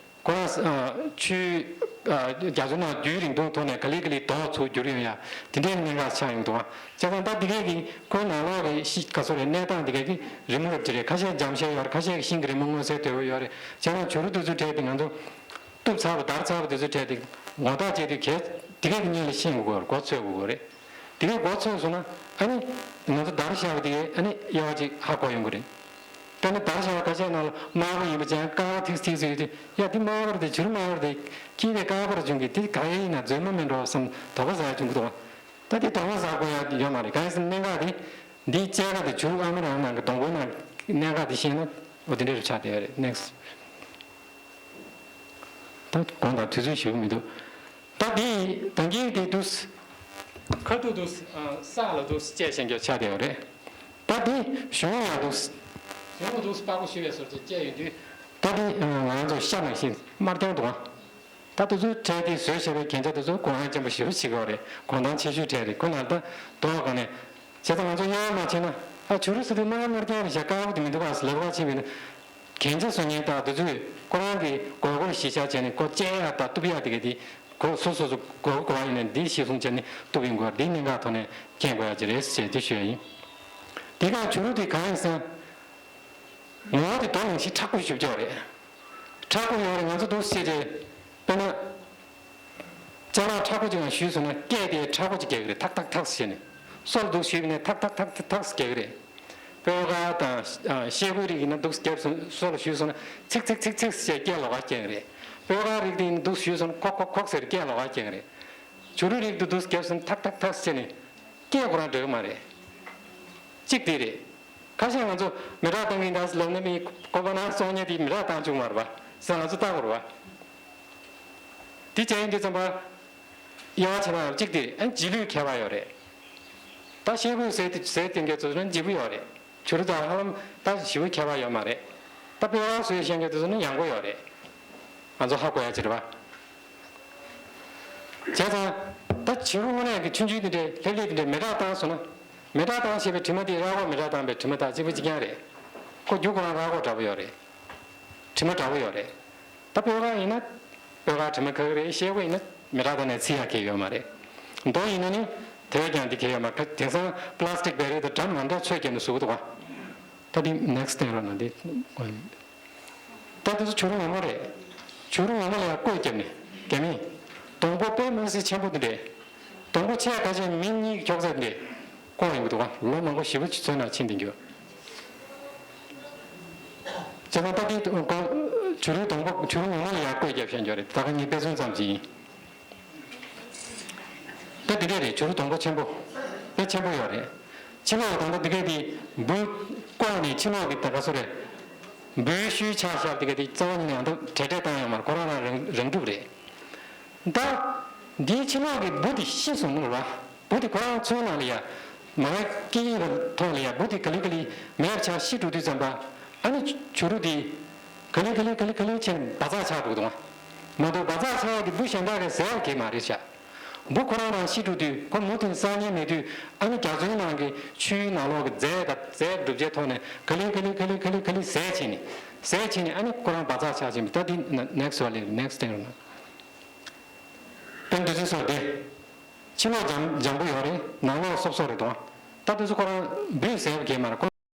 ཁོ་རང་ཨ་ཆུའི་ཨ་རྒྱ་མཚོ་ནང་རྒྱུན་རིང་ཐུང་ཐོག་ནས་ག་ལེ་ག་ལེ་རྡོ་ཚུར་འགྱུར་ཡོང་ཡ་དེ་འདྲའི་གནད་འགག་ཆགས་ཡོང་འདུག་ཨ། བྱས་ཙང་ད་དེ་ག་གི་ཁོའི་ནང་ལོགས་ཀྱི་ཤི་ག་ཚོད་རེད། གནས་སྟངས་དེ་ག་གི་རི་མོ་རབ་ཅིག་རེད། ཁ་ཤས་འཇམ་ཤས་ཡོད་རེད། ཁ་ཤས་ཀྱི་ཤིང་གི་རི་མོ་མངོན་གསལ་དོད་པོ་ཡོད་རེད། བྱས་ཙང་བྱུ་རུ་དེ་ཚོའི་གྲས་དེ་ང་ཚོ། གཏུབ་ཚར་བ་བརྡར་ཚར་བ་དེ་ཚོའི་གྲས་དེ་ངོ་རྟགས་བྱས་དུས་གལ་དེ་གས་ཀྱི་སྔོན་ལ་ཤེས་དགོས་ཀྱི་ཡོད་རེད། མགོ་ཚོས་དགོས་ཀྱི་ཡོད་རེད། དེ་གའི་མགོ་ཚོས་སོང་ན་ཨ་ནི་ང་ཚོ་དར་བཞག་པ་དེ་གའི་ཨ་ནི་དབྱེ་བ་ཅིག་ཧ་གོ་ཡོང་གི་རེད། ད་ནི་དར་བཞག་པ་ད་ཆའི་ནང་ལ་དམར་པོ་ཡིན་པ་ཅན་དཀར་པོ་ཐིགས་ཐིགས་ཡོད་དུས་ཡ་འདི་དམར་པོ་རེད་དེ་བྱུ་རུ་དམར་པོ་རེད་དེ་ཁྱི་དེ་དཀར་པོ་རེད་བྱུང་གི་དེ་ག་ཡེ་ཡིན་ན་རྫུན་མ་མིན་འགྲོ་བསམ་དོགས་པ་ཟ་ཡ་བྱུང་གི་འདུག་ད་དེ་དོགས་པ་ཟ་དགོས་ཡ་ཡོད་མ་རེད། གང་ཡིན་ཟེར་ན་གནད་འགག་དེ་འདིའི་དཔྱད་ཁ་དེ་བྱུ་རུ་ཨ་མ་རང་ནང་གི་སྡོང་པོའི་ནང་གནད་འགག་དེ་ཤེས་ན་འོ་དེ་འདྲ་རུ་ཆགས་བསྡད་ཡོད་རེད། Next། ད་དགོངས་དག་དུས་ཚོད་ཞེ་པོ་མི་འདུག་ད་འདི་ད་གིན་དེ་འདུག་ཁ་ཐུག་འདུག་ས་ལ་འདུག་བཅད་བཞིན་རྒྱབ་ཆགས་བསྡད་ཡོད་རེད། ད་འདི་གཞུང་ལ་འདུག་གཞུང་ལ་འདུག་པགས་པ་བཤུས་པའི་བཟོ་བཅད་བཅད་ཡོད་དུས། ད་འདི་ང་ཚོ་ཤ་ནང་བཞིན་དམར་རྐྱང་འདུག་ཨ། ད་དེ་ཚོའི་གྲས་དེ་བཟོས་བཞག་པའི་གན་རྒྱ་དེ་ཚོ་གོ་ཡ་ཆེན་པོ་ཞེ་པོ་ཞིག་ཡོད་རེད། གོ་སྟངས་ཆེ་ཤོས་གྲས་རེད། ཁོ་ལ་ད་དོ་ག་ནས་བྱས་ཙང་ང་ཚོ་དབྱེ་བ་མ་ཕྱེ་ན་ཨ་བྱུ་རུ་ཟེར་དུས་དམར་དམར་རྐྱང་རེད་ཤག་དཀར་པོ་དེ་མི་འདུག་ཨ་ཟེར་ལབ་པ་ཕྱིན་པས་ན། གན་རྒྱ་བཟོ་མཁན་དང་དེ་ཚོས་ཁོ་རང་གི་མགོ་སྐོར་གཞི་བཞག་བྱས་ནས་ཁོ་བཅད་ཡག་དང་གཏུབ་ཡག་དེ་ག་དེ་ཁོ་སོ་སོ་སོ་མགོ་སྐོར་བ་ཡིན་ནས་འདི་གཞི་བཟུང་བྱས་ནས་གཏུབ་ཡིན་དགོས་འདི་གནད་འགག་ཐོག་ནས་མཁྱེན་དགོས་ཡག་ཅིག་རེད་ཟེར་དེ་ཞུ་ཡ་ཡིན། དེ་ག་བྱུ་རུ་དེ་གང་ཡིན་ཟེར་ན། ངོ་བོ་དེ་དོ་ནང་བཞིན་མཁྲེགས་པོ་ཞེ་པོ་ཅིག་རེད། མཁྲེགས་པོ་ཡོད་རེད། ང་ཚོ་འདུག་སེ་བྱས་དཔེར་ན། ཅ་ལག་མཁྲེགས་པོ་ཅིག་ལ་གཞུས་སོང་ན་སྐད་དེ་མཁྲེགས་པོ་ཅིག་རྒྱག་གི་རེད། ཐག་ཐག་ཐག་ཟེར་ནས། སོ་ལ་འདུག་གཞུས་པ་ནས་ཐག་ཐག་ཐག་ཐག་ཐག་རྒྱག་གི་རེད། སྤོས་དཀར་དང་ཤེལ་སྒོའི་རིགས་ཡིན་ན་འདུག་སེ་བརྒྱབ་སོང་སོ་ལ་གཞུས་སོང་ན་ཚིག་ཚིག་ཚིག་ཚིག་ཟེར་སྐད་ལོགས་ཀ་རྒྱག་གི་རེད། སྤོས་དཀར་རིགས་དེ་ཡིན་ན་འདུག་སེ་གཞུས་སོང་ན་ཁོག་ཁོག་ཁོག་ཟེར་སྐད་ལོགས་ཀ་རྒྱག་གི་རེད། བྱུ་རུ་རིགས་དེ་འདུག་སེ་བརྒྱབ་སོང་ན་ཐག་ཐག་ཐག་ཟེར་ནས་སྐད་ཁོ་རང་འདྲ་གི་མ་རེད། གཅིག་དེ་རེད། ཁ་ཤས་ང་ཚོ་མེ་སྲེག་བཏང་གི་འདུག་ལབ་ན་མི་ཁོ་པ་ན་སོང་ཉེ་དེ་མེ་སྲེག་བཏང་བཅུག་མ་རེད་པ་ཟེར་ང་ཚོ་ལྟ་དགོས་རེད་པ། དེ་བྱས་ཡིན་དུས་ཙམ་པ། དབྱེ་བ་ཕྱེ་ན་གཅིག་དེ་ཨ་རྗེས་ལུས་ཁྱད་པར་ཡོད་རེད། ད་ཤེལ་སྒོའི་ཟས་དེ་ཟས་དེ་འདྲ་ཚོ་ན་ལྗིད་པོ་ཡོད་རེད། བྱུ་རུ་དང་ཧ་ལམ་ད་ཞེ་པོ་ཁྱད་པར་ཡོད་མ་རེད། ད་དཔེ་བ་བཟོས་བཞག་མཁན་དེ་ཚོ་ན་ཡང་པོ་ཡོད་རེད། ང་ཚོ་ཧ་གོ་ཡ་ཅིག་རེད་པ། བྱས་ཙང་། ད་བྱུ་རུ་དངོས་གནས་ཀྱི་ཆུང་ཆུང་དེ་འདྲའི་ལྷེབ་ལྷེབ་དེ་འདྲའི་མེ་སྲེག་བཏང་སོང་ན། མེ་སྲེག་བཏང་བྱས་པའི་དྲི་མ་དེ་ར་སྒོག་མེ་སྲེག་བཏང་པའི་དྲི་མ་དང་གཅིག་པ་གཅིག་རྐྱང་རེད། ཁོ་རྒྱུ་ཁོ་རང་ར་སྒོག་འདྲ་པོ་ཡོད་རེད། དྲི་མ་འདྲ་པོ་ཡོད་རེད། ད་སྤོས་དཀར་ཡིན་ན། སྤོས་དཀར་དྲི་མ་ཁ་ཁ་རེད། ཤེལ་སྒོ་ཡིན་ན་མེ་སྲེག་བཏང་ནས་ཚིག་ཡག་གི་ཡོད་མ་རེད། རྡོ་ཡིན་ན་ནི། དེ་བས་ཀྱང་འདི་གལ་ཡོད་མ་རེད། དེང་སང་པ་ལ་སི་ཊིག་བེ་རི་དང་འདྲ་མ་འདྲ་ཚོས་བརྒྱབ་ནས་བཟོ་གི་འདུག་ག་ད་འདི་ནེག་སི་ཊི་བསྟན་རོགས་གནང་དེ། ད་དེ་ཚོ་བྱུ་རུ་ངོ་མ་རེད། བྱུ་རུ་ངོ་མ་ལ་ཡང་བརྐོས་བརྒྱབ་ནས་རྒྱ་མིས། སྡོང་པོ་དཔེ་མི་སྲིད་ཆེན་པོ་དེ་འདྲས། སྡོང་པོ་ཆེ་ཁ་ཆེ་མི་གཉིས་ཀྱི་ཁྱོག་ཚད་དེ་འདྲས་བརྐོས་ཡོང་གི་འདུག་ག་ལོ་མང་པོ་ཞེ་པོ་ཅིག་ཚོའི་ནང་ཕྱིན་བསྡད་རྒྱུ། བྱས་ཙང་ད་དེ་བྱུ་རུའི་སྡོང་པོ་བྱུ་རུ་ངོ་མ་ལ་ཡང་བརྐོས་བརྒྱབ་བཞག་རྒྱུ་རེད། ད་ག་ངས་དཔེ་མཚོན་ཙམ་ཅིག་ཡིན། ད་འདི་གས་རེད། བྱུ་རུ་སྡོང་པོ་ཆེན་པོ། དཔེ་ཆེན་པོ་ཡོད་རེད། ཕྱི་ལོགས་ད་ལྟ་འདི་གས་དེ་འབུ་བཀོག་ནས་ཕྱི་ལོགས་ཀྱི་ད་ག་སུ་རེད། འབུའི་ཤུལ་ཆགས་བཞག་འདི་གས་དེ་རྩ་བ་ཉིད་ནས་ཡང་ད་བྲེག་བྲེག་བཏང་ཡོད་མ་རེད། ཁོ་རང་རང་རང་རང་གྲུབ་རེད། ད། འདིའི་ཕྱི་ལོགས་ཀྱི་འབུ་དེ་ཤི་སོང་ནོ་ར། འབུ་དེ་ཁོ་རང་ཚོའི་ནང་ལ་ཡ། མ་བའི་སྐད་ཡིག་གི་ཐོག་ལ་ཡ་འབུ་དེ་ག་ལེ་ག་ལེ་མེད་པ་ཆགས་ཤི་འགྲོ་དུས་ཙམ་པ། ཨ་ནི་བྱུ་རུ་དེ། ག་ལེ་ག་ལེ་ག་ལེ་ག་ལེ་བྱས་ནས་འབའ་འཛག་ཆགས་འགྲོ་གི་འདུག་ག་མ་གཏོགས་འབའ་འཛག་ཆགས་ཡ་དེ་འབུ་གཞན་དག་གིས་ཟ་ཡ་གི་མ་རེད་ཤག་འབུ་ཁོ་རང་རང་ཤི་འགྲོ་དུས་ཁོ་མུ་མཐུད་ཟ་མཁན་མེད་དུས་ཨ་ནི་རྒྱ་མཚོའི་ནང་གི་ཆུའི་ནང་ལོགས་ཀྱི་རྫས་དང་རྫས་གྲུབ་ཆའི་ཐོག་ནས་ག་ལེ་ག་ལེ་ག་ལེ་ག་ལེ་ག་ལེ་ཟས་བྱས་ནས་ཟས་བྱས་ནས་ཨ་ནི་ཁོ་རང་འབའ་འཛག་ཆགས་ཕྱིན་པ། ད་འདི་ནེག་སི་ཊི་བ་ལས་ནེག་སི་ཊི་སྟེང་རུ་ན། དཔེར་ན་འདི་ཚོའི་སོགས་ཏེ། ཕྱི་ལོགས་འཇམ་འཇམ་པོ་ཡོད་རེད། ནང་ལོགས་སོབ་སོབ་རེད་དོ། ད་འདི་ཚོ་ཁོ་རང་འབུས་ཟས་པ་གས་མ་རེད། ཁོ་